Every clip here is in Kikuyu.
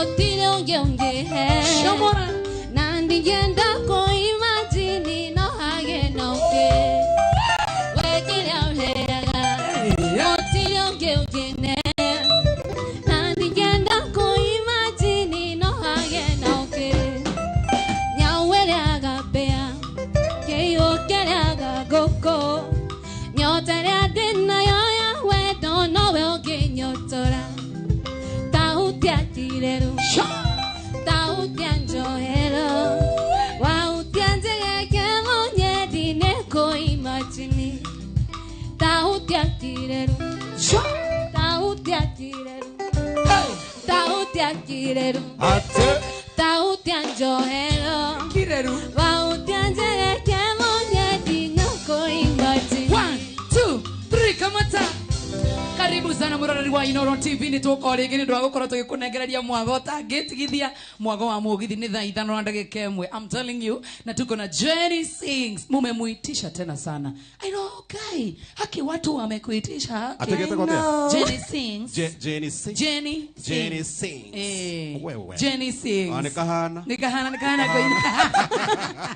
Gũtirĩ ũngĩ ũngĩhe. Shomora. Na ndingĩenda kũ-imagine no hagĩe na ũngĩ. We kĩrĩa ũheaga. Gũtirĩ ũngĩ ũngĩne. Na ndingĩenda kũ-imagine no hagĩe na ũngĩ. Nyau ĩrĩaga mbĩa, kĩiyũ kĩrĩaga ngũkũ. Nyota ĩrĩa ndĩnayo ya wendo nowe ũngĩnyotora. Tautia kireru, tautia njohero, wautia njegeke mũnyendi nĩkũimagine. Tautia kireru, tautia kireru, tautia kireru, Ate. tautia njohero, Kireru. wautia njegeke mũnyendi nĩkũimagine. 1 2 3 kamata. Karibu sana muroreri wa Inooro TV ni tuko ringi ni ndwa gukorwo tugikunengereria mwago ũtangĩtigithia mwago wa mugithi ni thaa ithano na ndagĩka ĩmwe. I'm telling you, na tuko na Jenny Sings. Mumemuitisha tena sana. I know guy, haki watu wamekuitisha haki. Ategete kotea. Jenny Sings. Jenny Sings. Jenny Sings. Jenny Sings. Eh. Wewe. Jenny Sings. Ah, nikahana. Nikahana, nikahana kwa ina.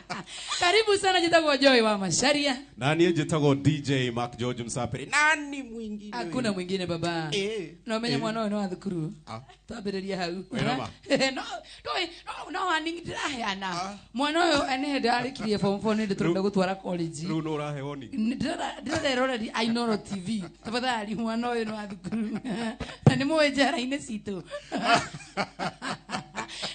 Karibu sana jitagwo Joy wa Macharia. Na niĩ njĩtagwo DJ Mark George Msapiri. Nani mwingine? Hakuna mwingine baba. Eh. No menye Eh. mwana ũyũ nĩ wa thukuru. Ah. Twambĩrĩrie hau. Wĩna ma? No, no, no, no warning ndĩraheana. Mwana ũyũ nĩ hĩndĩ arĩkirie form 4 nĩ hĩndĩ tũrenda gũtwara college. Rĩu nĩ ũrahe warning. Ndĩreroreri Inooro TV. Tafadhali mwana ũyũ nĩ wa thukuru. Na nĩ mũĩ njera-inĩ citũ.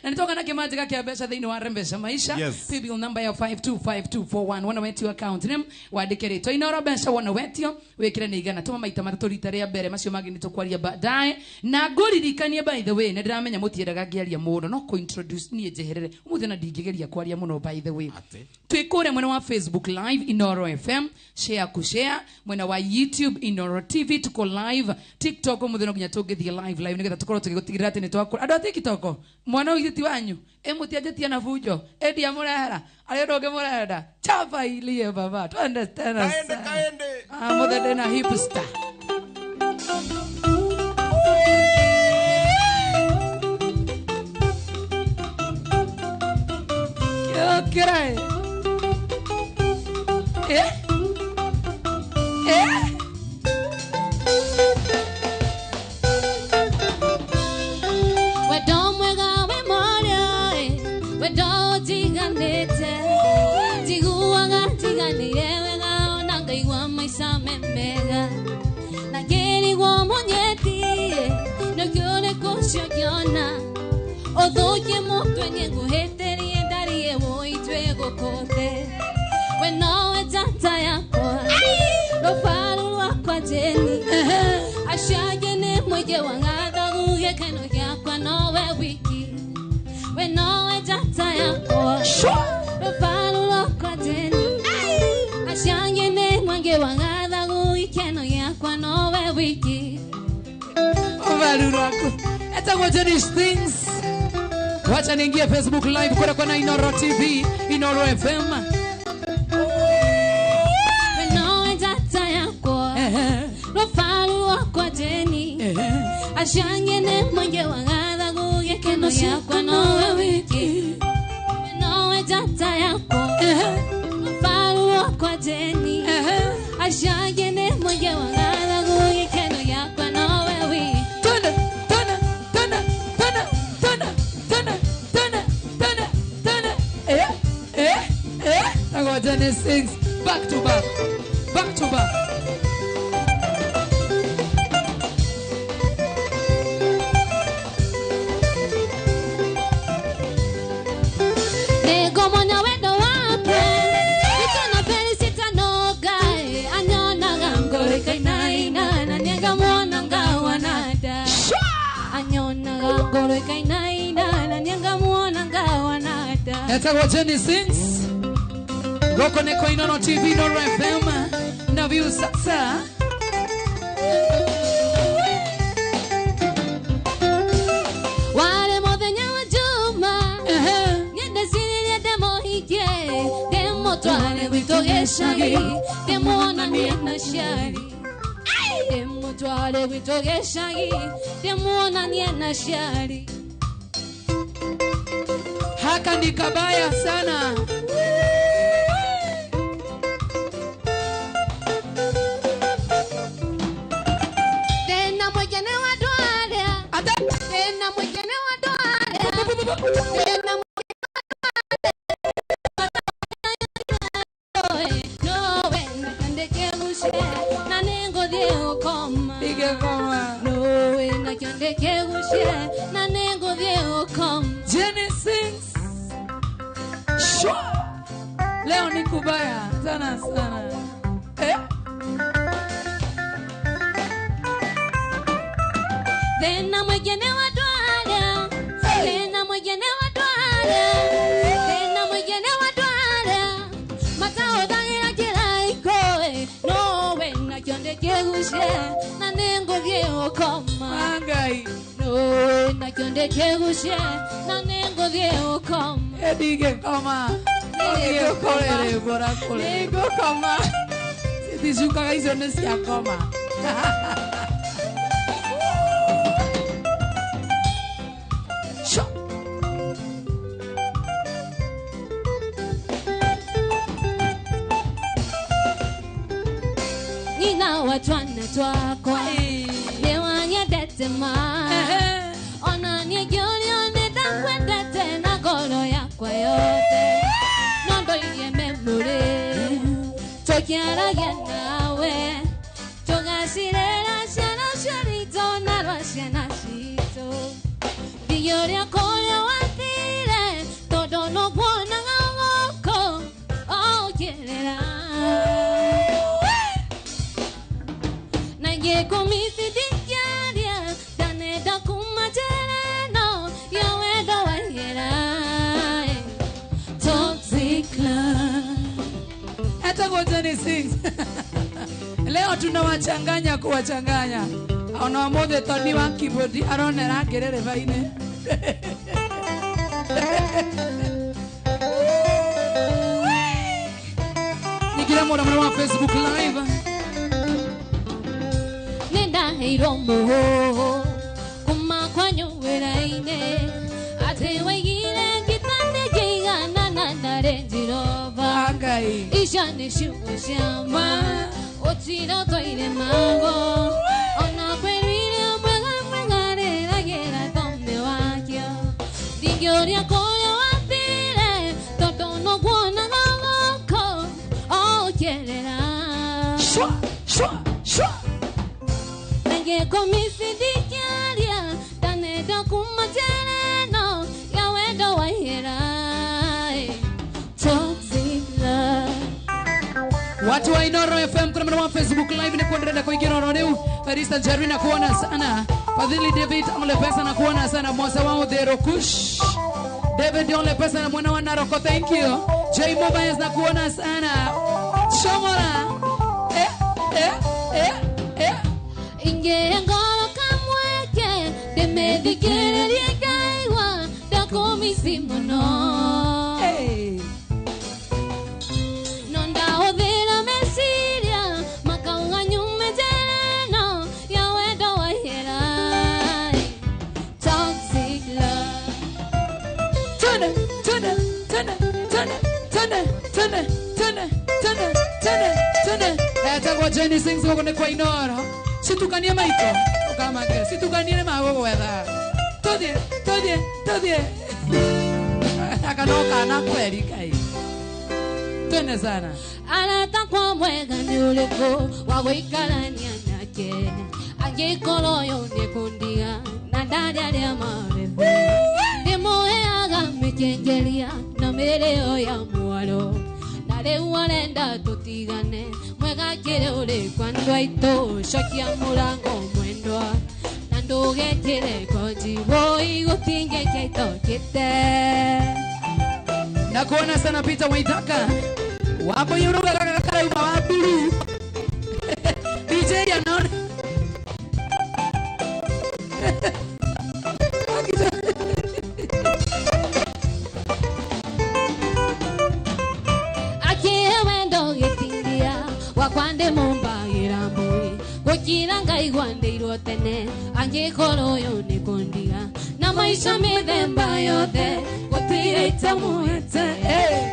Na nitoka na kimanjika kia mbeca thĩinĩ wa Rembesha Maisha. Yes. Paybill number ya 525241 wona wetio account name wandĩke rĩtwa Inooro mbeca wona wetio wĩkĩre nĩ igana tũma maita matatũ rita rĩa mbere macio mangĩ nĩ tũkwaria baadaye. Na ngũririkanie by the way nĩ ndĩramenya mũtiendaga ngĩaria mũno no kũ-introduce niĩ njeherere ũmũthĩ na ndingĩgeria kwaria mũno by the way. Ate. Twĩ kũrĩa mwena wa Facebook live Inooro FM, share kushare, mwena wa YouTube Inooro TV tuko live, TikTok ũmũthĩ no nginya tũngĩthiĩ live live nĩgetha tũkorwo tũgĩgũtigĩrĩra atĩ nĩ twakũra. Andũ a TikTok mwana ũyũ ti wanyu ĩ mũtianjĩtie na bunjo ĩ ndiamũrehera arĩa ũndũ ũngĩ mũrenda chapa ilie baba twende tena Kaende, sana. kaende. Ah, mũthĩ ndĩna hipster. Kĩũkĩra ĩ. Eh? Eh? Wendo mwega wĩ mũrĩo ĩ, wendo ũnjiganĩte. Njiguaga njiganĩire wega ona ngaigua maica me mega. Na ngĩrigwo mũnyeti ĩ, nĩkĩo ũrĩkũ ũcio ngĩona. Ũthũkie mũtwe nĩngũhĩtĩrie ndarie wũitwe gũkũ thĩ. We nowe njata yakwa, rũbaru rwakwa Jenny. Acio angĩ nĩ mũingĩ wa ng'athagu gĩkeno gĩakwa nowe wiki. We nowe njata yakwa, rũbaru rwakwa Jenny. Acio angĩ nĩ mũingĩ wa ng'athagu gĩkeno gĩakwa nowe wiki. Rũbaru rwaku. Etagwo Jenny Sings. Wacha niingie Facebook live kwenda kwa Inooro TV, Inooro FM. We nowe njata yakwa, rũbaru rwakwa Jenny. Acio angĩ nĩ mũingĩ wa ng'athagu gĩkeno gĩakwa nowe wiki. We nowe njata yakwa, rũbaru rwakwa Jenny. Acio angĩ nĩ mũingĩ wa ng'athagu gĩkeno gĩakwa nowe wiki. Twende, twende, twende, twende, twende, twende, twende, twende, twende. Eh, eh, eh. Etagwo Jenny Sings back to back, back to back. Nĩngũmuonia wendo wakwa, gĩkeno Felicita Nũngai, anyonaga ngoro ĩkainaina, na nĩngamuona ngawana nda. Anyonaga ngoro ĩkainaina, na nĩngamuona ngawana nda. Etagwo Jenny Sings. Gũkũ nĩ kwa Inooro TV, Inooro FM na view sasa. Warĩ mũthenya wa Juma, nĩndeciririe ndĩmũhikie, ndĩmũtware gwitũ gĩcagi, ndĩmuonanie na aciari. Ndĩmũtware gwitũ gĩcagi, ndĩmuonanie na aciari. Aka ni kabaya sana. Tena mwegene wa doaria. Ata Tena mwegene wa doaria. Tena Jenny sings. Sure. Leo ni kubaya sana sana. Eh? Tena mwegene wa doaria. Tena mwegene wa doaria. Tena mwegene wa doaria. Matao dangira kiraiko. No wena kyonde kegushe na nengo vyeo koma. Angai. No na kyonde kegushe na nengo vyeo koma. Edige koma. Nige kolere bora kole. Nengo koma. Sitizuka hizo ni cia koma. Sho. Nina watwana twakwa. Newanyendete ma. Ona nigiolio nĩndakwendete na ngoro yakwa yothe. No ndoirie memory tũkĩaragia nawe tũgacirera ciana ciitũ na rwa ciana citũ. Ndigĩũria kũrĩa wathire tondũ nĩguonaga gũkũ ũkĩrĩra. Na ingĩkũmithi ndingĩaria ndanenda kuma njĩra ĩno ya wendo wa ihera. Toxic love. Hata Jenny sings. Leo tunawachanganya kuwachanganya. Ona mothe toni wa keyboard aronera ngerere baine. Nigira mwana wa Facebook live. Nĩndaheirwo mũhũhũ kuma kwanyu wĩra-inĩ atĩ waigire ngitande ngĩigana na na Range Rover. Angai. Icio nĩ ciugo cia ma ũtira ũtwaire mago ona kwĩrire mwega mwega rĩragĩra thome wakĩo ndingĩũria kũrĩa wathire tondũ nĩguonaga gũkũ ũkĩrĩra. Shwa, shwa, shwa. Ningĩkũmithi ndingĩaria ndanenda kuma njĩra ĩno ya wendo wa ihera. Toxic love. Watu wa Inoro FM kuna mwana wa Facebook live ni kuendelea kuingia oro leo. Farista Jerry na kuona sana. Fadhili David amle pesa na kuona sana. Mwasa wao Dero Kush. David ole pesa na mwana wa Naroko, thank you. J Mobiles na kuona sana. Shomora. Eh eh eh eh. Inge ngoro kamweke ndĩmĩthikĩrĩrie ngaigua ndakũmici mũno. Hey. No ndahũthĩra meciria makauga nyume njĩra ĩno ya wendo wa ihera. Toxic love. Tene tene tene tene tene tene tene tene tene tene. Etagwo Jenny sings gũkũ nĩ kwa Inoro. Citukanie maito ukamake citukanie magũgwetha. Tũthiĩ tũthiĩ tũthiĩ. Aka no kana kweri Ngai. Twende sana. Arata kwa mwega nĩ ũrĩkũ wa gũikarania nake angĩkorwo ũyũ nĩ kũndiga na ndarĩ arĩa maretha. Ndĩmũheaga mĩkĩngeria na mĩrĩo ya mwaro na rĩu arenda tũtigane mwega kĩrĩ ũrĩkũ andũ aitũ cokia mũrango mwendwa na ndũgekĩre konji woi gũtingĩkia itokĩte. Na kuona sana Peter Waithaka. Wapo yuruga kaka wa blue. DJ anaona. Akĩhe wendo gĩtindia wakwa ndĩmũmbagĩra mbũi gũkira ngaigua ndĩirwo tene angĩkorwo ũyũ nĩ kũndiga na Na maisha mĩthemba yothe gũtirĩ itamũhete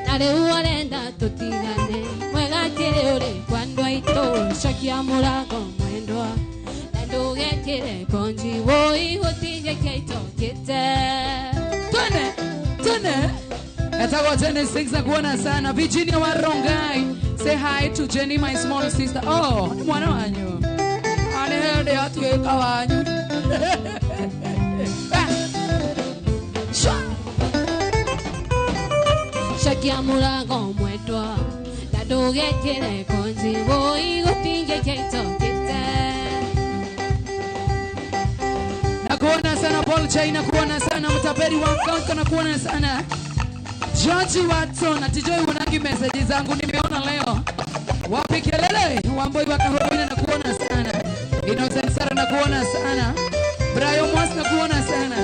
na rĩu arenda tũtigane mwega kĩrĩ ũrĩ kwa andũ aitũ cokia mũrango mwendwa na ndũgekĩre konji woi gũtirĩ kĩaitũkĩte. Twende twende. Nataka Jenny sings na kuona sana. Virginia Warongai, say hi to Jenny, my small sister. Oh, ni mwana wanyu. Anehende atuweka wanyu. Cokia mũrango mwendwa na ndũgekĩre konji woi gũtirĩ kĩaitũkĩte. Nakuona sana Paul Chai, nakuona sana mtapeli wa Kanka, nakuona sana George Watson. Atijoi unangi message zangu nimeona leo. Wapi kelele? Wamboi wa Kahorina, nakuona sana. Innocent Sara, nakuona sana. Brian Mwas, nakuona sana.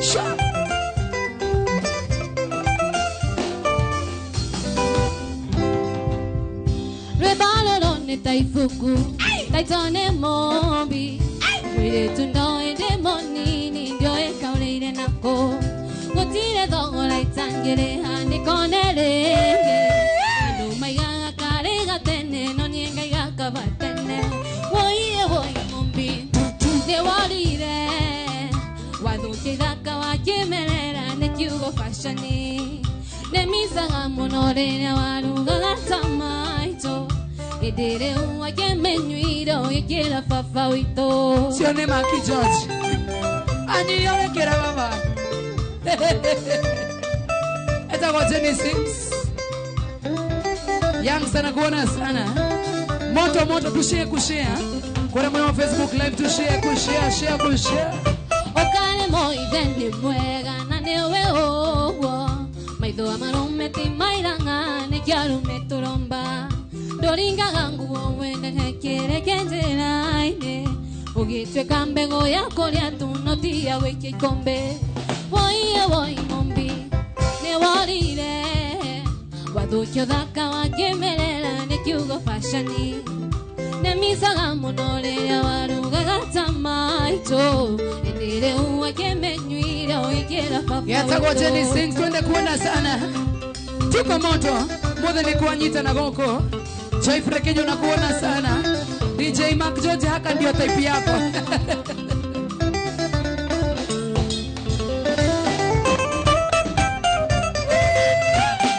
Sha. Rwĩmbo nĩ ta ibuku taitũ nĩ mũmbi mũirĩtu ndoĩ ndĩ mũnini ndioĩ kaũrĩire nakũ gũtirĩ thogora itangĩrĩha nĩkone rĩngĩ andũ maigaga karĩ gatene no niĩ ngaiga kaba tene woiye woi mũmbi nĩ worire wathũkia ithaka wa kĩmerera nĩ kiugo bacani nĩ micaga mũno rĩrĩa warugaga ta maitũ ĩndĩ rĩu akĩmenyuire ũgĩkĩra baba witũ. Sio nĩ Maki George. Anyiyorekera baba. Etagwo Jenny Sims. Young sana kuona sana. Moto moto tushare kushare. Kwa mwana wa Facebook live tushare kushare share kushare. Okare moithe nĩ mwega na nĩwe ũguo maitho marume ti mairanga nĩkĩo arũme tũromba ndũringaga nguo wendete kĩreke njĩra-inĩ ũgĩtuĩka mbegũ ya kũrĩa tu no ti ya gũikia ikombe woiye woi mũmbi nĩ worire wathũkia ũthaka wa kĩmerera nĩ kiugo bacani nĩ micaga mũno rĩrĩa warugaga ta maitũ ĩndĩ rĩu akĩmenyuire ũgĩkĩra baba Yatagwo witũ. Jenny Sings, twende kuona sana. Tuko moto. Mothe ni kuanyita na goko. Joyfrey Kenyo nakuona sana. DJ Mark George haka ndio type yako.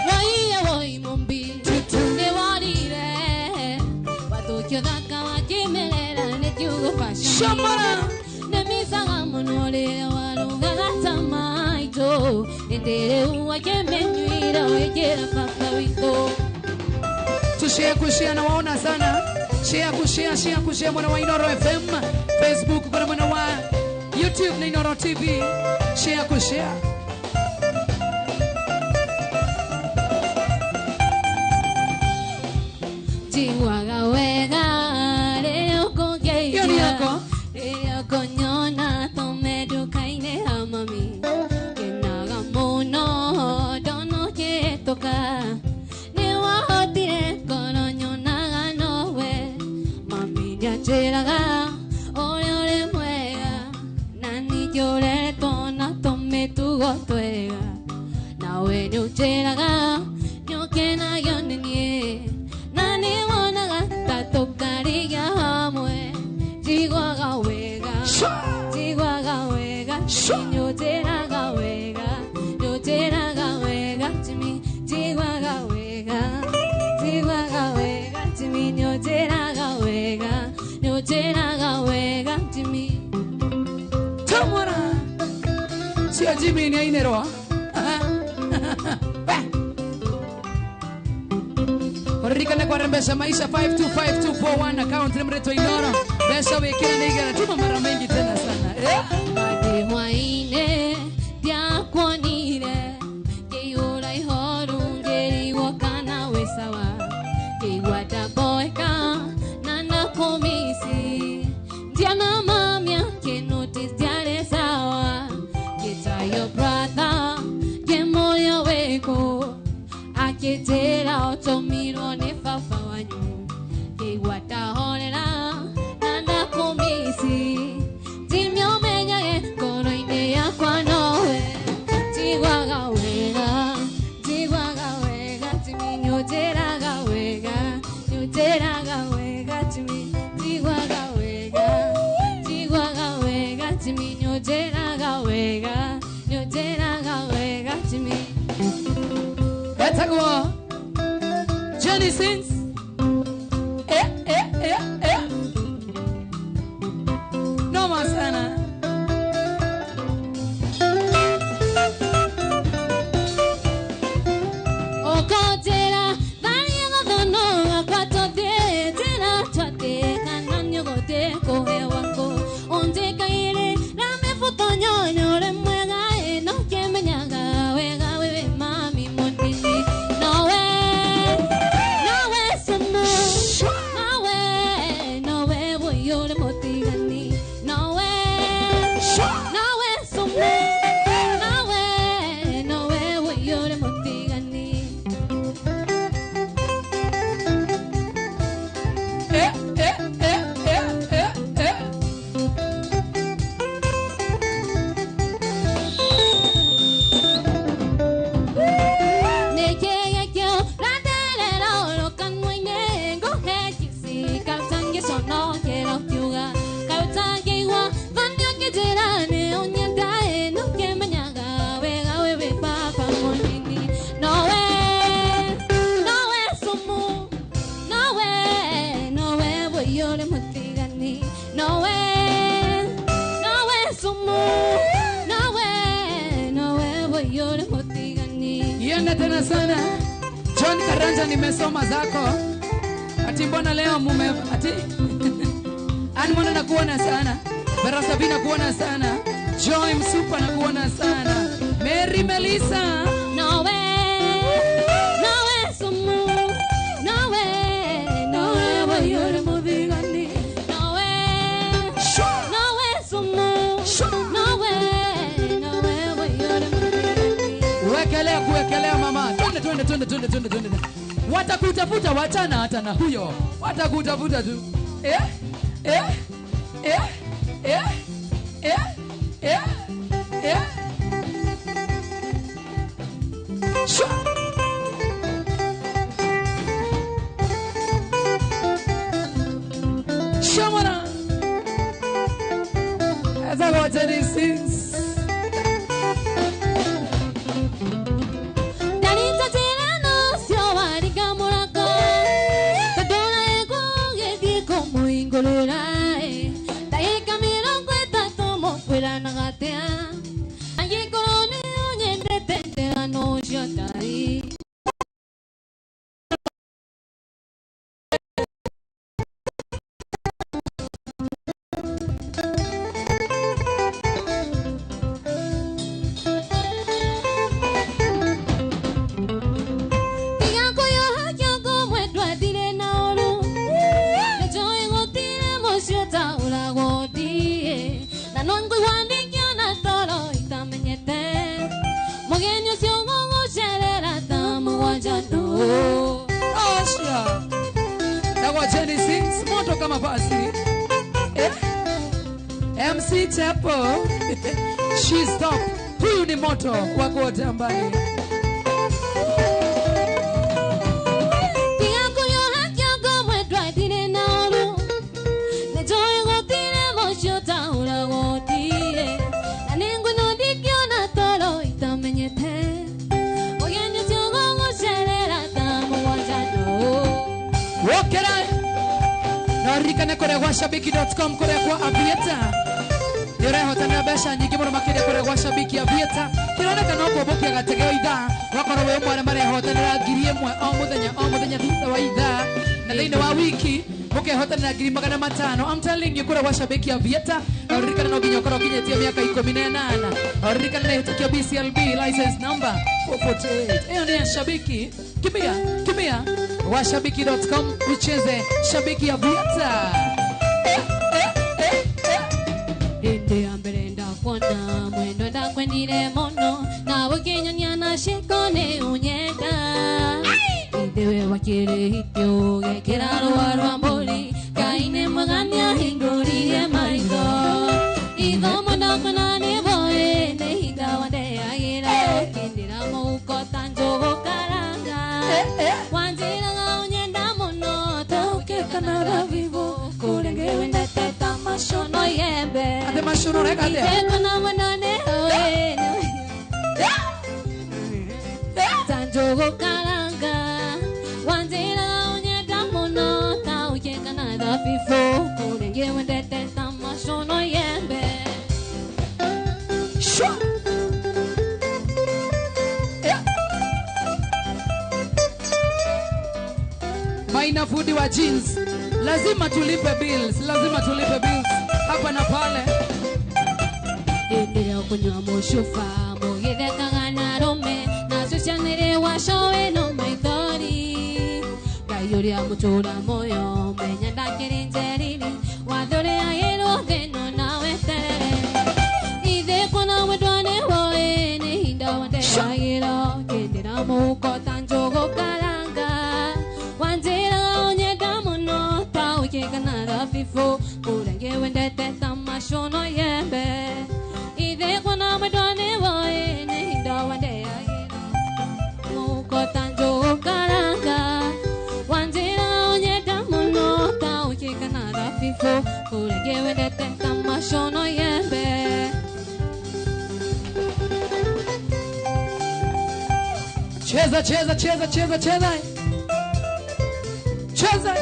Woiye woi mũmbi nĩ worire wathũkia ũthaka wa kĩmerera nĩ kiugo bacani Shamara. nĩ micaga mũno rĩrĩa warugaga ta maitũ ĩndĩ rĩu akĩmenyuire ũgĩkĩra baba witũ. Tushare kushare na waona sana. Share kushare share kushare mwana wa Inoro FM, Facebook kuna mwana wa YouTube na Inoro TV. Share kushare. Njiguaga wega rĩrĩa ũkũngeithia Hiyo ni yako. rĩrĩa ũkũnyona tũme nduka-inĩ ha mami ngenaga mũno ndona ũkĩhĩtũka nĩ wahotire ngoro nyonaga nowe mami nĩanjĩraga ũrĩa ũrĩ mwega na ningĩ ũreretwo na tũmĩtugo twega nawe nĩũnjĩraga nĩũkenagio nĩ niĩ na nĩwonaga ta tũkarigia hamwe njiguaga wega njiguaga wega nĩũnjĩraga wega nĩũnjĩraga wega Jimmy njiguaga wega njiguaga wega Jimmy nĩũnjĩraga wega nĩũnjĩraga wega Jimmy. Tamara. Sio Jimmy ni ainerwa. Uririkane kwa Mbesha Maisha 525241 account ni mreto Inoro. Mbesha wekina nigera tuma mara mingi tena sana. Ndĩ hwaĩ-inĩ ndiakuonire ngĩihũra ihoru ngĩrigwo kana wĩ sawa ngĩigua ndamboeka na nakũmici ndiona mamia kĩnũti ndiarĩ sawa ngĩta your brother ngĩmũria wĩkũ akĩnjĩra ũtũmirwo nĩ baba wanyu ngĩigua ndahorera na ndakũmici Jimmy ũmenyage ngoro-inĩ yakwa Jenny sings. Eh, eh, eh, eh. Noma sana. Tena sana John Karanja, nimesoma zako. Ati mbona leo mume ati ani mbona nakuona sana. Vera Sabina kuona sana. Joy Msupa nakuona sana. Mary Melissa. No way, no way sumu. No way, no way wayore mudigani. No way, no way sumu. No way, no way wayore mudigani. Wekelea kuwekelea mama. Twende twende twende twende twende twende. Watakutafuta, wachana hata na huyo. Watakutafuta tu. Eh? Eh? Eh? Eh? Eh? Eh? Eh? Shwa! Shamana! As I watch these things. Jenny sings moto kama pasi. Eh? MC Chapo. She's top. Huyu ni moto wa kuotea mbali. Rikane kore kwa shabiki.com kore kwa Avieta. Nĩũrehotana mbeca nyingĩ mũno makĩria kũrĩa gwa Shabiki Avieta. Kĩroneka no kũmbũkia gategeo ithaa wakorwo wĩ ũmwe arĩa marehotanĩra 1,000 o mũthenya thutha wa ithaa na thĩinĩ wa wiki mũkehotanĩra 500,000. I'm telling you kũrĩa gwa Shabiki Avieta. Na ũririkane no nginya ũkorwo ũkinyĩtie mĩaka 18. Na ũririkane nĩ ĩhĩtũkio BCLB license number 448. Ĩyo nĩ ya Shabiki. Kimbia, kimbia washabiki.com ucheze Shabiki Avieta. Eh, eh, eh, eh. Hĩndĩ ya mbere ndakuona mwendo ndakwendire mũno nawe ũkĩnyonia na ciĩko nĩ ũnyenda ithe we wakĩrĩhitio ũgekĩra rũa rwa mbũri Ngai nĩ mwega nĩahingũrire maitho ithomo ndakuona nĩ boĩ nĩ ihinda wandeagĩra ũkĩndĩra mũhuko ta njũgũ karanga wanjĩraga ũnyenda mũno tũkĩkana thabibũ kũrĩa ngĩwendete ta macono iembe Ate macono ũreka atĩa? Ithe mwena nĩ ũĩ ta njũgũ karanga wanjĩraga Maina fundi wa jeans. Lazima tulipe bills, lazima tulipe bills hapa na pale. Endelea kunywa moshufa mugithekaga na rome nacio cianĩrĩ wacowe no maithori Ngai ũrĩa mũtũra moyo menya ndakĩrĩ njeriri wathe ũrĩa agĩrwo thĩno na weterere ithe kuona wendwa nĩ woĩ nĩ hinda wandeagĩro kĩndĩra mũhuko ta njũgũ karanga wanjĩraga ũnyenda mũno ta ũkĩka na thabibũ kũrĩa ngĩwendete ta macono yembe ithe kuona wendwa nĩ woĩ nĩ hinda wandeagĩro mũhuko ta njũgũ karanga wanjĩraga ũnyenda mũno ta ũkĩka na thabibũ kũrĩa ngĩwendete ta macono yembe. Cheza, cheza, cheza, cheza, cheza. Cheza.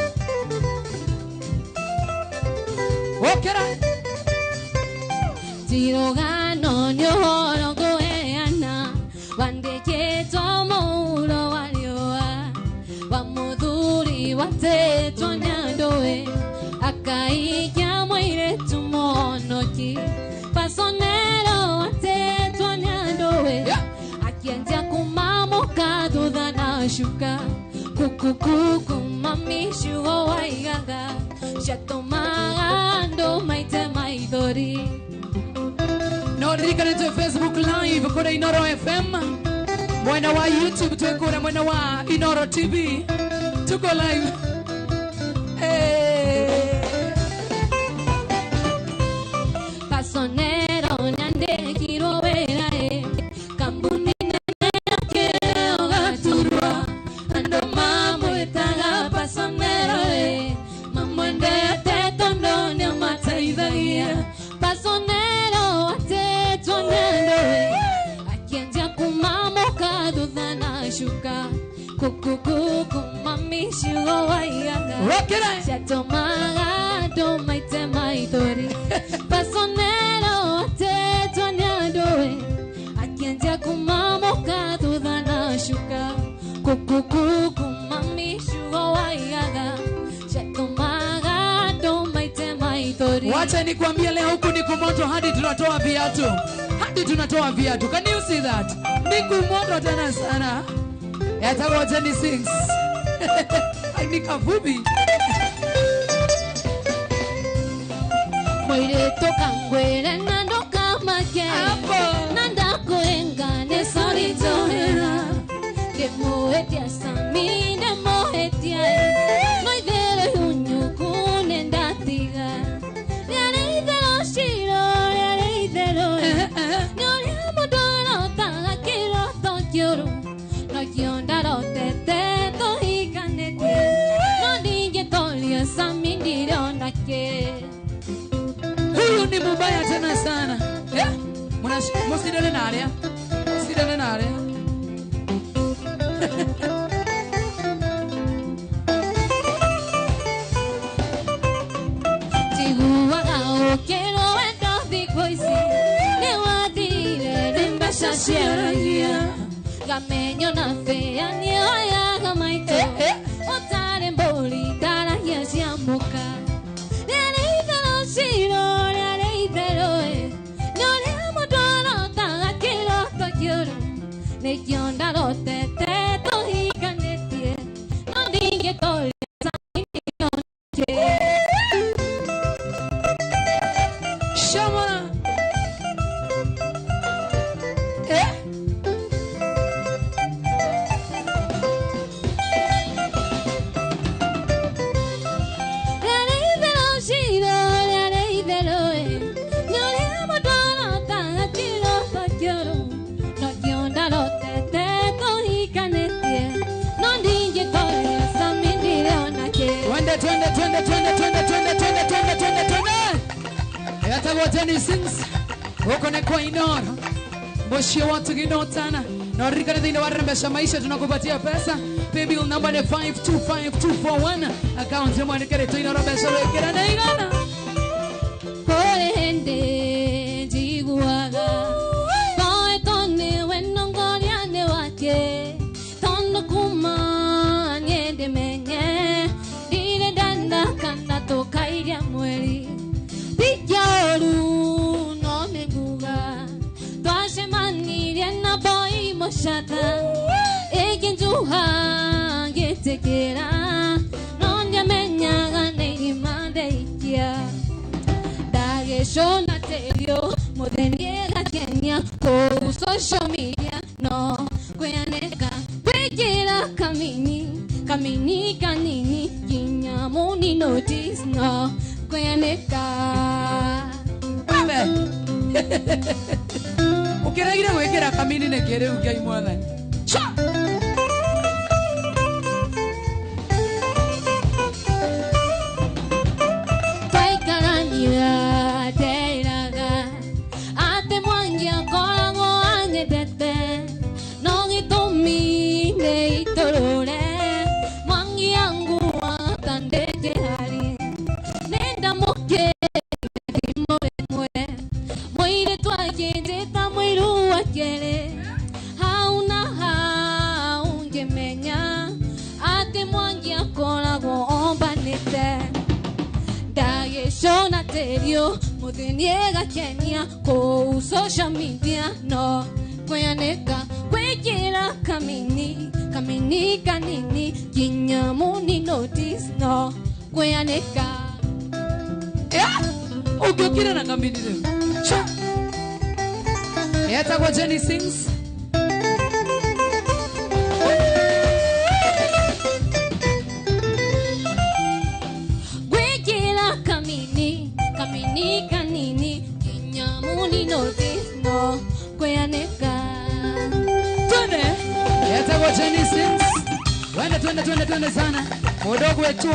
Okera. Tirogano nyohoro goeana wandikitwo mũhuro wa riũa wa mũthuri watetwo nĩ andũĩ akaikia mũirĩtu mũhonoki pasonero watetwo nĩ andũĩ akianjia kumamuka thutha na cuka kukukuku mami ciugo waigaga ciatũmaga andũ maite maithori. No ririkane twe Facebook Live kũrĩa Inoro FM, mwena wa YouTube twe kũrĩa mwena wa Inoro TV tuko live. Hey. Pasonero nyandĩkirwo wĩra ĩ kambuni nene ya kĩo gaturwa andũ mamwĩtaga pasonero ĩ mamwendete tondũ nĩamateithagia pasonero atetwo nĩ andũ ĩ akĩanjia kumamuka thutha na cuka kukukuku mami ciugo waigaga Okera. ciatũmaga andũ maite maithori pasonero atetwo nĩ andũ ĩ akĩanjia kumamuka thutha na cuka kukukuku mami ciugo waigaga ciatũmaga andũ maite maithori. Wacha nikwambie leo huku ni kumoto hadi tunatoa viatu. Hadi tunatoa viatu. Can you see that? Ni kumoto tena sana. Yatawa Jenny sings. Ni kavubi. Mũirĩtu kangwĩre na ndũkamake na ndakũenga nĩ sorry njohera ndĩmũhĩtia Sami ndĩmũhĩtia no itherũ ihunyũku nĩ ndatiga rĩarĩ itherũ ciro rĩarĩ itherũ nĩ ũrĩa mũndũ arotaga kĩroto kĩũru nokĩo ndarotete tũhikanĩtie no ndingĩtoria Sami ndirona kĩ. Huyu ni mubaya tena sana. Eh? Musidane naria. Musidane naria. Tiguaga ũkĩrwo wendo thikũ ici nĩ wathire nĩ mbeca ciaragia ngamenyo na bĩa nĩoyaga maitũ ũtarĩ mbũri ndaragia cia mũka rĩarĩ itherũ ciro rĩarĩ itherũ ĩ nĩ ũrĩa mũndũ arotaga kĩroto kĩũru nĩkĩo ndarotete tũhikanĩtie no ndingĩtoria Sami ndirona kĩ. Shamana. Eh? Rĩarĩ itherũ ciro rĩarĩ itherũ ĩ nĩ ũrĩa mũndũ arotaga kĩroto kĩũru nokĩo ndarotete tũhikanĩtie no ndingĩtoria Sami ndirona kĩ. Twende twende twende twende twende twende twende twende twende twende. Yatawa Jenny sings. Huko ni kwa Inoro. Moshi watu ginotana. Na ririkane thĩinĩ wa Rembesha Maisha tunakupatia pesa. Paybill number ni 525241. Account mwandĩke rĩtwa Inoro mbeca wĩkĩra na igana. Kũrĩ hĩndĩ njiguaga mboetwo nĩwe nongoria nĩ wake tondũ kuma niĩ ndĩmenye mũcata ĩkĩnjuha ngĩtĩkĩra no ndiamenyaga nĩ irima ndaikia ndagĩcũna tĩrio mũthenya ĩgakenia kũu social media no kwĩanĩka gwĩkĩra kamini kamini kanini nginya mũni notice no kwĩanĩka. Ukiregire gwikira kamini nä kä rä u Ngai mwathani. Twaikarania ndeiraga atĩ Mwangi akoragwo anyendete no gĩtũmi nĩ itũrũre Mwangi anguaga ta ndĩkĩhari nĩndamũkĩire thimũ ĩmwe mũirĩtu akĩnjĩta mũiru wa kerĩ hau na hau ngĩmenya atĩ Mwangi akoragwo ombanĩte ndagĩcũna tĩrio mũthenya ĩgakenia kũu social media no kwĩanĩka gwĩkĩra kamini kamini kanini nginya mũni notice no kwĩanĩka. Ũngĩũkire na kamini rĩu. Etagwo Jenny Sings. Gwĩkĩra kamini kamini kanini nginya mũni notice no kwĩanĩka. Twende. Etagwo Jenny Sings. Twende twende twende twende sana. Mudogo wetu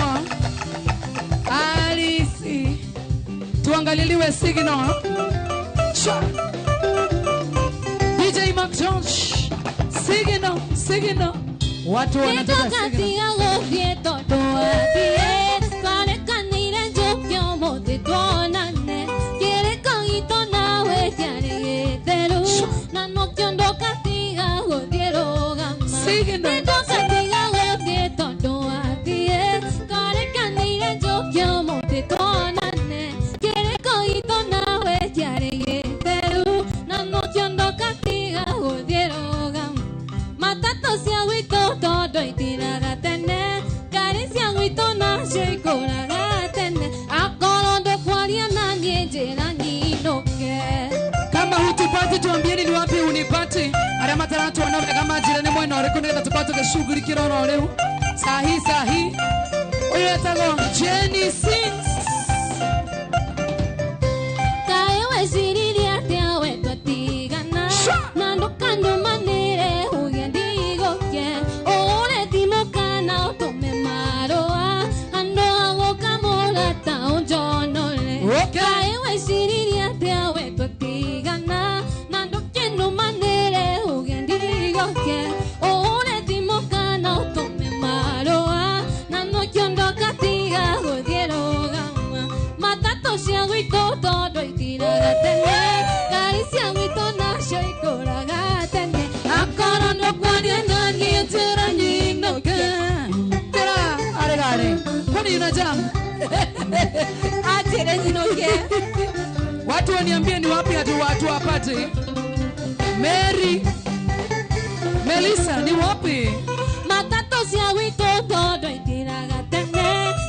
Alisi. Tuangaliliwe signal. Cha. DJ Mark Jones. Signal, signal. Watu wanataka signal. Nĩtũgatiga gũthiĩ tondũ athiĩ twarekanire njũke ũmũthĩ tuonane kĩrĩko gitũ nawe kĩarĩ gĩtheru na nokĩo ndũgatiga gũthiĩ rũgama. Signal. Nĩtũgatiga gũthiĩ tondũ athiĩ twarekanire njũke ũmũthĩ tuonane kĩrĩko gitũ nawe kĩarĩ gĩtheru na nokĩo ndũgatiga gũthiĩ rũgama. Matatũ cia gwitũ tondũ itiraga tene ngari cia gwitũ nacio ikũraga tene akorwo ndũkwaria na niĩ njĩra nyinũke. Kama hutupati tuambieni ni wapi unipati. Arĩa mataratuona wega manjĩre nĩ mwena ũrĩkũ nĩgetha tũkorwo tũgĩcugurikĩra oro rĩu. Sahi sahi. Ũyũ etagwo Jenny Sings. Kaĩ weciririe atĩa we twatigana na ndũkanũmanĩre uge ndigũke ũgũre thimũ kana ũtũme marũa handũ ha gũka mũrata ũnjonore. Okay. Kaĩ weciririe atĩa we twatigana na ndũkĩnũmanĩre uge ndigũke ũgũre thimũ kana ũtũme marũa na nokĩo ndũgatiga gũthiĩ rũgama matatũ cia gwitũ tondũ itiraga tene ngari cia gwitũ nacio ikũraga tene akorwo ndũkwaria na niĩ njĩra nyinũke. Tera aregare. Kwani una jam? Atĩrĩ nyinũke. Watu waniambie ni wapi hatu watu wapate. Mary Melissa ni wapi? Matatũ cia gwitũ tondũ itiraga tene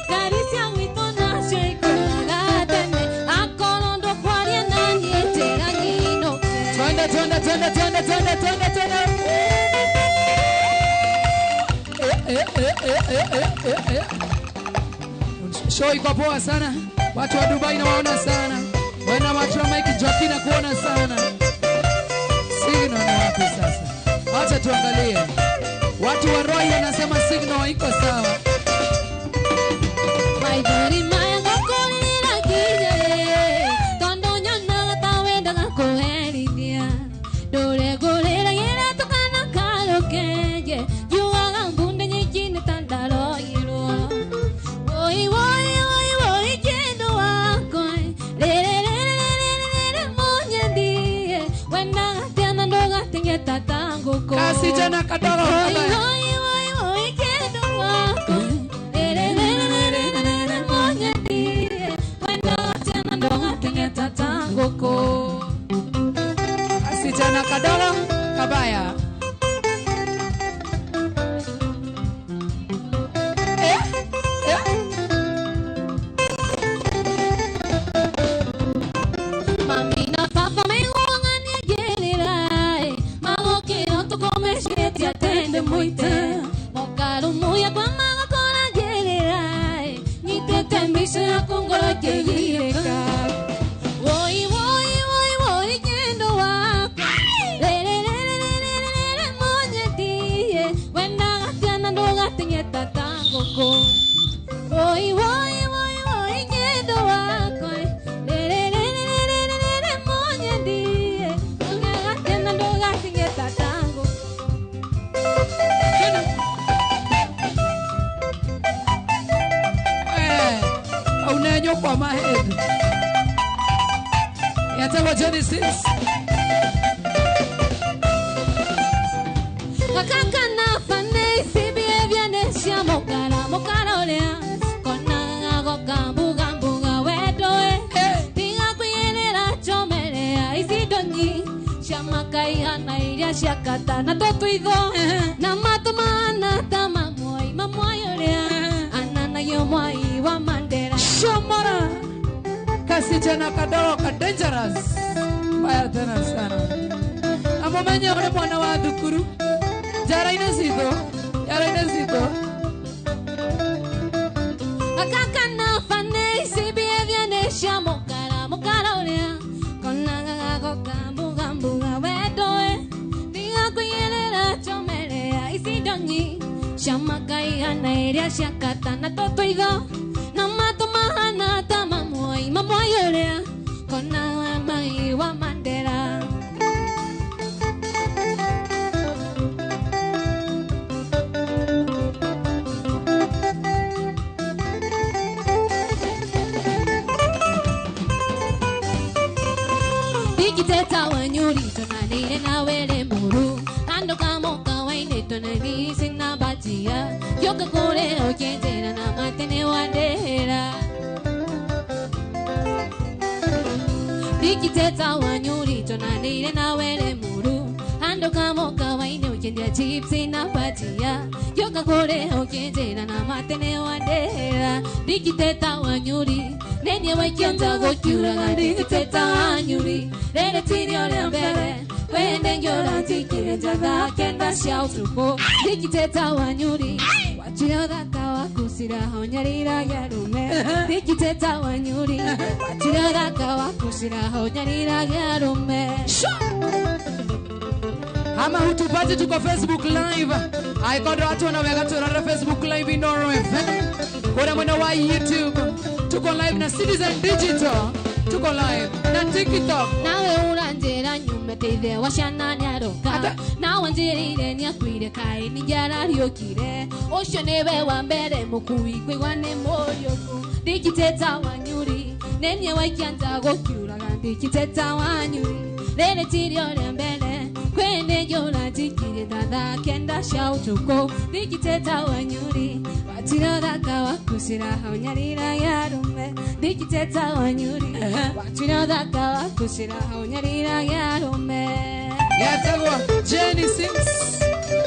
ngari cia gwitũ nacio ikũraga tene akorwo ndũkwaria na niĩ njĩra nyinũke. Twende twende twende twende twende twende twende. Eh, eh, eh, eh, eh, eh, eh. Show iko poa sana. Watu wa Dubai nawaona sana. Wana watu wa Mike Joaquin na kuona sana. Signal ni wapi sasa? Acha tuangalie. Watu wa Roy wanasema signal iko sawa. Maithori maya ngũkũrĩra nginya rĩ tondũ nyonaga ta wendaga kũherithia ndũregũrĩragĩra tũkana karũkenge ngiugaga mbunde nyingĩ nĩ ta ndaroirwo. Woi woi woi woi kĩndũ wakwa rĩrĩ rĩrĩ rĩrĩ rĩrĩ mũnyendie wendaga atĩa na ndũgateng'eta ta ngũkũ. Kasijana kadogo. Woi woi woi woi kĩndũ wakwa rĩrĩ rĩrĩ rĩrĩ rĩrĩ mũnyendie wendaga atĩa na ndũgateng'eta ta ngũkũ. Kasijana kadogo kabaya. Ũtukũ meciria atende mwite Mokarumuya kwa magakora ngerera Nyitete mbica yaku ngoro ĩkĩgirĩka Woi woi woi woi nyendo wakwa Rere rere rere rere monyendie Wendaga tiana ndũgatinyeta ta ngũkũ Woi woi woi woi nyendo wakwa Rere rere rere rere monyendie Wendaga tiana ndũgatinyeta ta ngũkũ Unenyo kwa mahead. Yatawa Genesis. Kakaka na fane isibie vyanesha mokara mokara olea kona goka mbuga mbuga wedoe tiga kwiyerera chomerea icidonyi ciamakaiha iria ciakata na totwitho na matũ mahana ta mamwai mamwai ũrĩa ananayo mwai wa Mandela. Shomora kasichana kadogo ka dangerous mbaya tena sana. Amumenye ule mwana wa thukuru jaraine citũ jaraine citũ. Akaka na fane isibie vyanesha mokara mokara ũrĩa konaga goka mbuga mbuga wedoe tiga kwiyerera chomerea icidonyi ciamakaihana iria ciakata na totwitho na matũ mahana ta mamwai mamwai ũrĩa konaga mai wa Mandela. Ndikiteta wanyuri tonanire na were muru kando kamoka waine tonani sina batia yoka kore okenjera na matene wandera. Ndikiteta wanyuri tonanire na were muru kando kamoka waine okenjera chips na batia yoka kore okenjera na matene wandera. Ndikiteta wanyuri nenye waikionza gokiuraga ndikiteta wanyuri rere tiri ũrĩa mbere wende ngĩũra njikire njatha kenda cia ũtukũ ndikiteta wanyuri wachire ũthaka waku ciraho nyariragia arũme ndikiteta wanyuri wachire ũthaka waku ciraho nyariragia arũme. Ama hutupati tuko Facebook live. Aikondo watu wanaweka turara Facebook live Inoro FM. Kuna mwana wa YouTube. Tuko live na Citizen Digital. Tuko live na TikTok. Nawe uranjera nyume teithe wa ciana nĩaroka nawe njĩrĩire nĩakuire kaĩ ningĩ arariũkire ũcio nĩwe wa mbere mũkui kũigua nĩ mũriũku ndikiteta wanyuri nĩniĩ waikia nja gũkiuraga ndikiteta wanyuri rĩrĩ tirio rĩa mbere kwĩ nĩngĩ ũranjikirie thaa kenda cia ũtukũ ndikiteta wanyuri wachire ũthaka waku ciraho nyariragia arũme ndikiteta wanyuri wachire ũthaka waku ciraho nyariragia arũme. Yatagwa Jenny Sims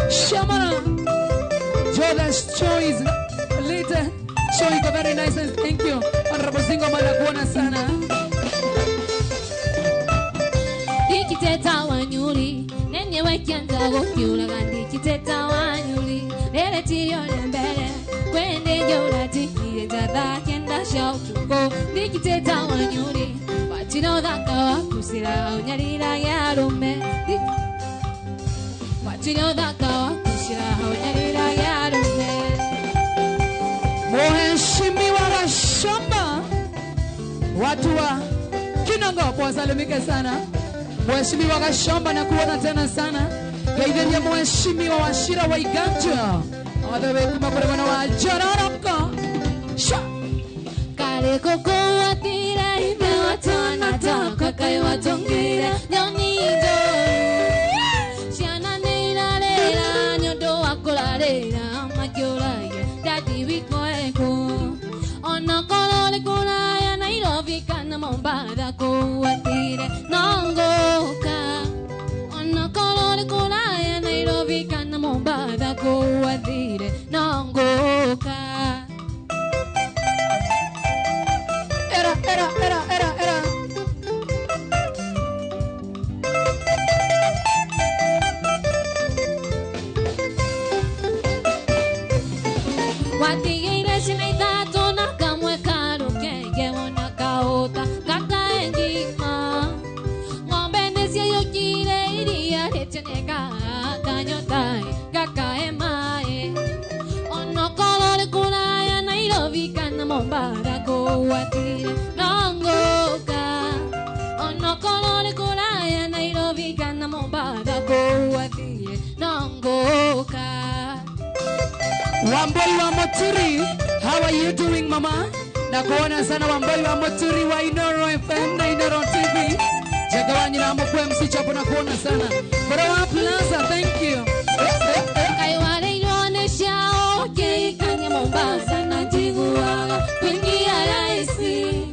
Shamana Jordan's Choice later show iko very nice and thank you Honorable Singo manakuona sana. Ndikiteta wanyuri nenye wekianza gokiuraga ndikiteta wanyuri rere tirio rĩa mbere kwende ngĩũranjikirie njatha kenda cia ũtukũ ndikiteta wanyuri wachire ũthaka waku ciraho nyariragia arũme wachire ũthaka waku ciraho nyariragia arũme. Mheshimiwa Gashamba, watu wa Kinango wasalimike sana. Mheshimiwa Gashamba na kuona tena sana. Gaithenye Mheshimiwa Wachira wa Iganja. Othe kuma kure mwana wa Jororoko. Sha. Kare koko watira ithe watwana takwa kai watongire nyoni njoru ciana nĩ irarĩra nĩ ũndũ wa kũrarĩra makĩũragia dadi wiko eko onokorwo nĩ kũraya Nairobi kana Mombatha kũu athire no ngũka onokorwo nĩ kũraya Nairobi kana Mombatha kũu athire no ngũka. Era era era era era. Mombatha kũu athire no ngũka onokorwo nĩ kũraya Nairobi kana Mombatha kũu athire no ngũka. Wamboi wa Moturi, how are you doing mama? Nakuona sana Wamboi wa Moturi wa Inoro FM na Inoro TV. Jagawanyi na Amokwe MC Chapo nakuona sana. Boroa Plaza, thank you. Kaiwale nyonesha oke Mombasa na njiguaga kuingia rahisi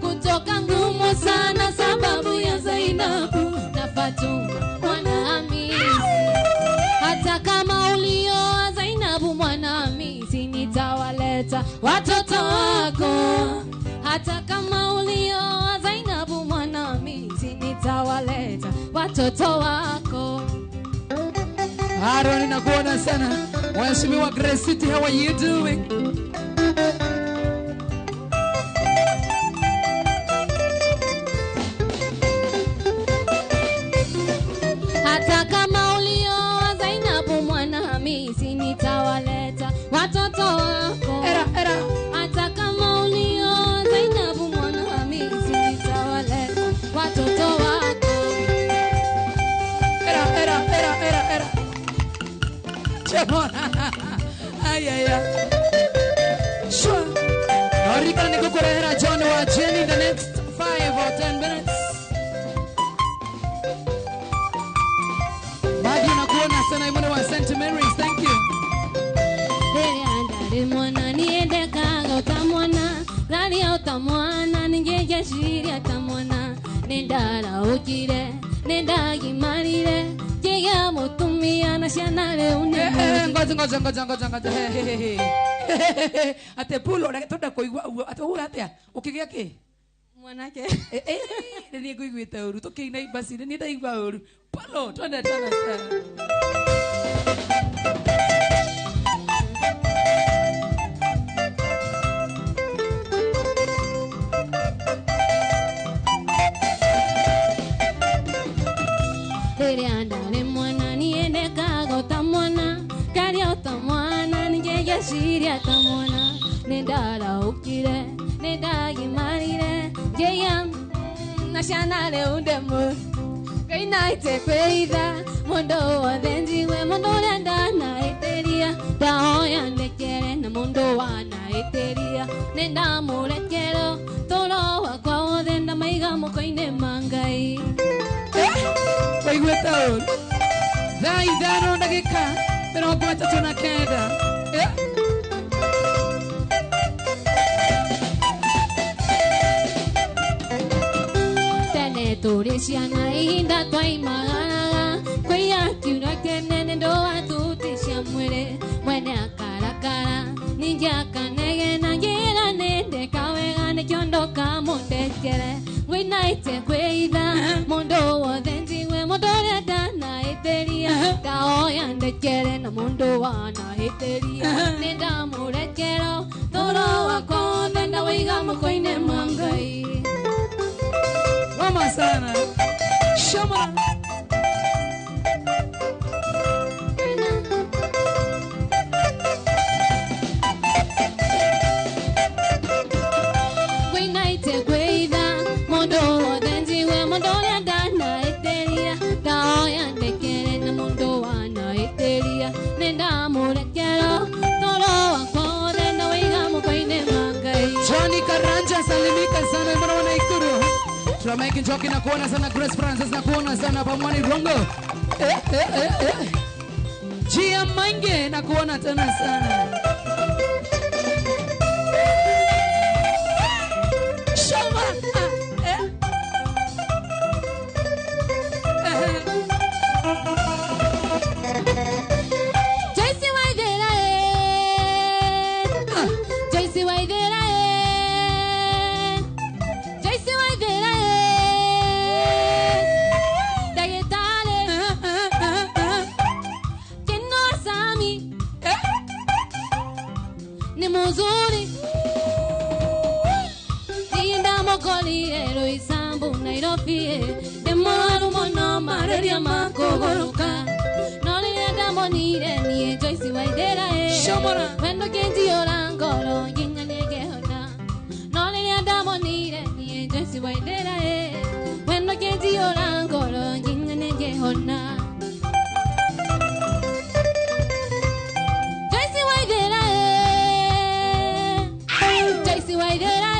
kutoka ngumu sana sababu ya Zainabu na Fatuma mwana Hamisi. Hata kama ulioa Zainabu mwana Hamisi nitawaleta watoto wako. Hata kama ulioa Zainabu mwana Hamisi nitawaleta watoto wako. Aaron nakuona sana. Mheshimiwa Grace City, how are you doing? Hata kama ulioa Zainabu mwana Hamisi nitawaleta watoto wako. Era era. Hata kama ulioa Zainabu mwana Hamisi nitawaleta watoto wako. Era era era era era. Ay ay ay. Sure. Norika nikukurehera John wa Jenny in the next 5 or 10 minutes. Badi nakuona sana imone wa St. Mary's, thank you. Rere andare mwana niende kaga utamwana, rari utamwana ningeje atamwana, nendara ukire, nenda gimarire. Llega mutumia na ciana rĩu nĩ Ngoja ngoja ngoja ngoja ngoja. Ate pulo na tonda kuigua uguo ate uga atia ukigia ki mwanake. Nĩ niĩ ngũiguĩte ũru tũkĩina ibasi nĩ niĩ ndaigua ũru. Pulo twende tena sana. Rĩrĩa ndarĩ mwana niendekaga ta mwana, ngaria ta mwana ningĩgeciria ta mwana, nĩndaraũkire nĩndagimarire ngĩgĩa na ciana rĩu ndĩ ngainaite kwĩitha mũndũ wothe njigue mũndũ ũrĩa ndanaĩtĩria ndahoya ndekere na mũndũ wanaĩtĩria nĩndamũrekera toro wakwa wothe ndamaiga moko-inĩ ma Ngai. Waiguĩte ũru. Thaa 5 ndagĩka 39. Tene tũrĩ ciana ihinda twaimagaraga kwĩya kiuno kĩnene ndũwatuti cia mwĩrĩ mwene akarakara ningĩ akanegena ngĩra nĩndĩka wega nĩkĩo ndokamũndekere ngwĩnaite kwĩitha mũndũ wothe njigue mũndũ ũrĩa ndanaĩtĩria ndahoya ndekere na mũndũ wanaĩtĩria nĩndamũrekera toro wakwa wothe ndawĩiga moko-inĩ ma Ngai. Mama sana. Shama. Ngwĩnaite kwĩitha mũndũ wothe njigue mũndũ ũrĩa ndanaĩtĩria ndahoya ndekere na mũndũ wanaĩtĩria nĩndamũrekera toro wakwa wothe ndawĩiga moko-inĩ ma Ngai. Johnny Karanja salimika sana mbona wana Ikuru. Turameki Njoki na kuona sana Grace Francis na kuona sana Pamwani Rongo. Gia Mange na kuona tena sana. Shoma. Joyce Waithera Joyce Waithera Joyce Waithera Ndagĩtarĩ Keno Sami ni muzuri Ndamũkorire Roysambu Nairobi ndĩ mũrwaru mũno marĩria makũgũrũka no rĩrĩa ndamonire niĩ Joyce Waithera Shomora. Wendo kĩnjiyũra ngoro nginya nĩngĩhona Akĩnjiyũra ngoro nginya nĩngĩhona. Joyce Waithera eh, Joyce Waithera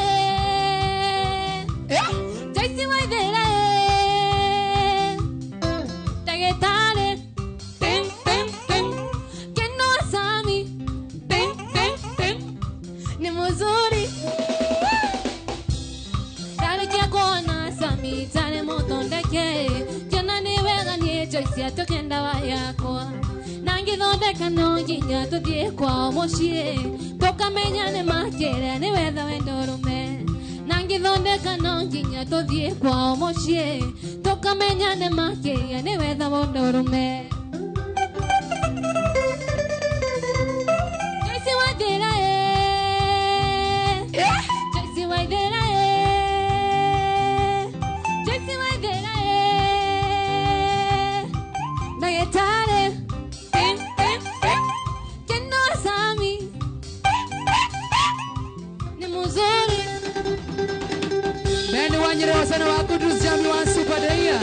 eh, Joyce Waithera eh, ndagĩtarĩ Ten, ten, ten, Keno Sami ten, ten, ten. ni mzuri. Ndarĩkia kuona Sami tarĩ mũthondeke, ngĩona nĩ wega niĩ Joyce atuĩke ndawa yakwa. Na ngĩthondeka no nginya tũthiĩ kwao mũciĩ, tũkamenyane makĩria nĩ wetha wendo ũrũme. Na ngĩthondeka no nginya tũthiĩ kwao mũciĩ, tũkamenyane makĩria nĩ wetha wendo ũrũme. Joyce Waithera eh, Joyce Waithera eh, Joyce Waithera eh, ndagĩtarĩ Ten, ten, ten. Keno Sami ni mzuri. Beni Wanyere sana wa Kudus Jami wa Super Day.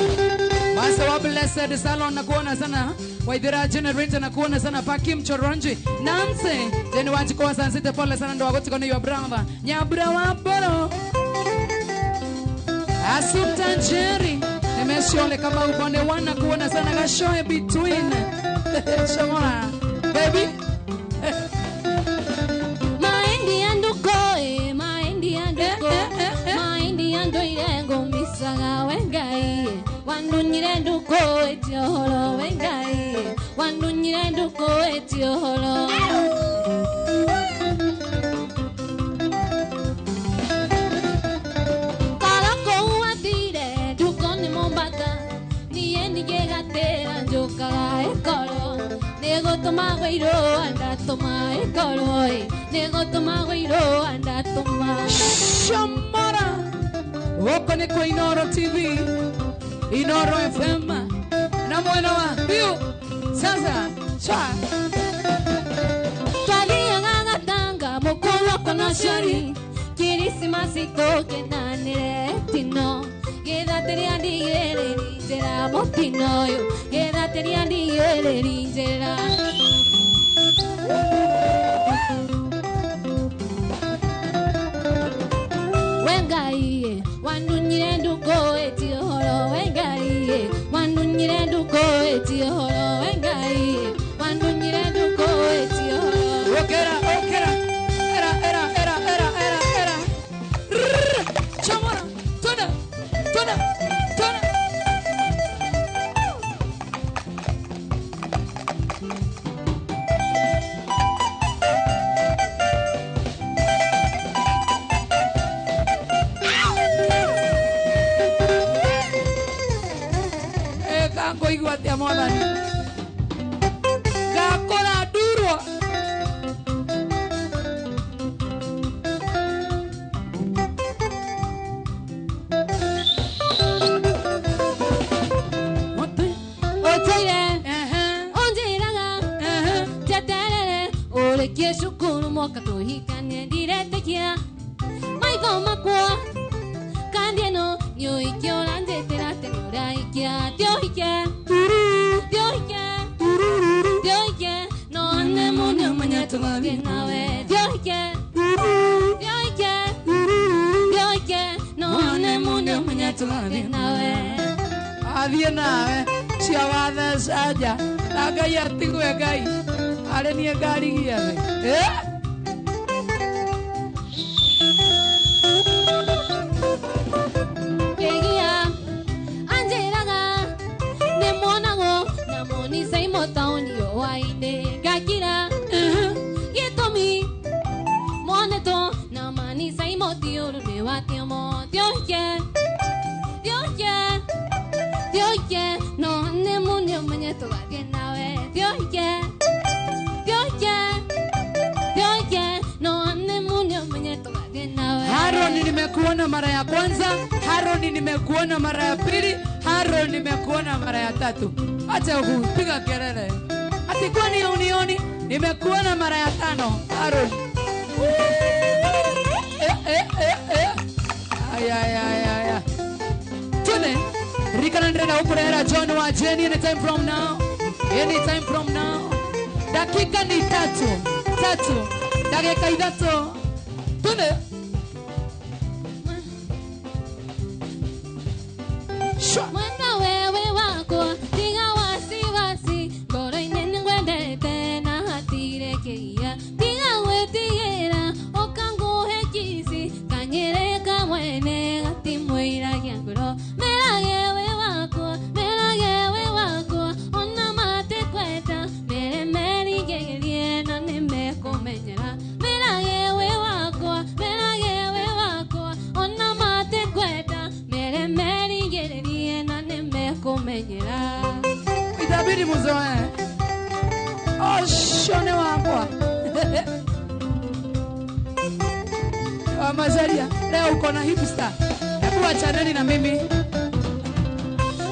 Master wa Blessed Salon na kuona sana. Waithera Generator na kuona sana Pakim Choronji. Nancy Jeni Wanjiko sansite pole sana ndo wagotiko ni your brother. Nyabura wa Bolo. Assumpta Jerry. Nimeshole kama upande wana kuona sana gashoe between. Shomora. Baby. Maendi ya nduko eh, maendi ya nduko, maendi ya ndoire ngomisaga we Ngai, wandunyire nduko etie ũhoro we Ngai, wandunyire nduko etie ũhoro. Karako wathire nduko nĩ Mombasa, niĩ ningĩgatĩra njũkaga ĩkorwo nĩgũtũma gũirwo ndatũma ĩkorwo ĩ nĩgũtũma gũirwo ndatũma. Shomora. Huko ni kwa Inoro TV, Inoro FM na mwena wa Biu. Sasa cha Twathiaga gatanga mũkũrũ na cori kirisimasi tũkenanĩre tino gĩthatĩria ndigĩrĩri njĩra mũtino ũyũ gĩthatĩria ndigĩrĩri njĩra. We Ngai wandunyire nduko ĩtie ũhoro we Ngai wandunyire nduko ĩtie ũhoro we Ngai wandunyire nduko ĩtie ũhoro. Okera okera era era era era era era. Rrrr. Chomora tona tona tona. Kangoigua atia mwathani ngakora ndurwo. Mũtĩ. Ũtũire Ehe, ũnjĩraga ehe. njeterere ũrĩkie cukuru mwaka tũhikanie ndiretĩkia maitho makwa kandi ĩno nĩ ũhiki ũranjĩtĩra atĩ nĩ ũrahikia ti ũhike ti ũhike ti ũhike no nĩ mũndũ ũmenye tũgathiĩ nawe ti ũhike ti ũhike ti ũhike no nĩ mũndũ ũmenye tũgathiĩ nawe. Athiĩ nawe cia watheca nja na Ngai atigwe Ngai arĩ niĩ ngarigia thĩ. Eh? Kegia anjĩraga nĩ muonagwo na moni taũni hwainĩ ngakira gĩtũmi monetwo na manicaimo ti ũru nĩ watiomo ti ũhike ti ũhike ti ũhike no nĩ mũndũ ũmenye tũgathiĩ nawe ti ũhike ti ũhike ti ũhike no nĩ mũndũ ũmenye tũgathiĩ nawe. Haroni nimekuona mara ya kwanza, Haroni nimekuona mara ya pili, Haroni nimekuona mara ya tatu. Acha kupiga kelele. Ati kwani unioni? Nimekuona mara ya tano, Haroni. Eh, eh, eh, eh. Aya, aya, aya, aya. Twende. Ririkana ndĩrenda gũkũrehera John wa Jenny anytime from now. Anytime from now. Dakika ni tatu. Tatu. Dakika ithatũ. Twende. Shwa. Mwenda wewe wakwa tiga wasiwasi ngoro-inĩ nĩngwendete na hatirĩ kĩgia tiga gwĩtigĩra ũka ngũhe kici kanyĩrĩ kamwene gatimwĩiragia ngoro merage wĩ wakwa merage wĩ wakwa ona matekwenda mere meringĩrĩrie na nĩmekũmenyera merage wĩ wakwa merage wĩ wakwa ona matekwenda mere meringĩrĩrie na nĩmekũmenyera. Itabidi muzoe. Oshone wakwa. Wa Mazaria, leo uko na hipster. Hebu achaneni na mimi.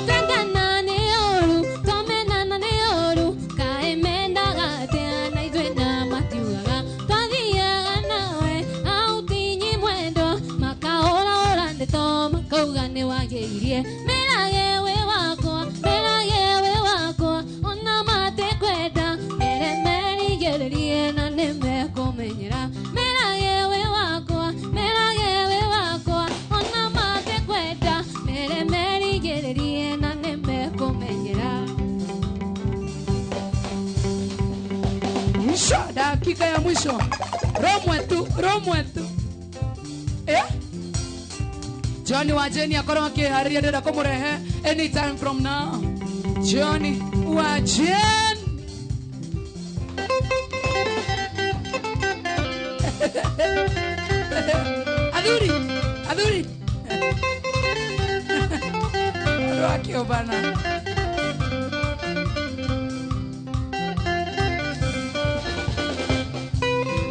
Twendana nĩ ũru, twamenana nĩ ũru, kaĩ mendaga atĩa na ithuĩ na matiugaga. Twathiaga nawe autinyi mwendo, makaũraũra ndeto makauga nĩ wagĩirie. Merage wĩ wakwa, merage wĩ wakwa, ona matekwenda, mere merigĩrĩrie na nĩmekũmenyera. Merage wĩ wakwa, merage wĩ wakwa, ona matekwenda, mere merigĩrĩrie na nĩmekũmenyera. Mwisho, dakika ya mwisho. Romwe tu, romwe tu. Eh? Johnny wa Jenny akorwo akĩharĩria ndĩrenda kũmũrehe anytime from now. Johnny wa Jenny. Athuri, athuri. Andũ akĩũmbana.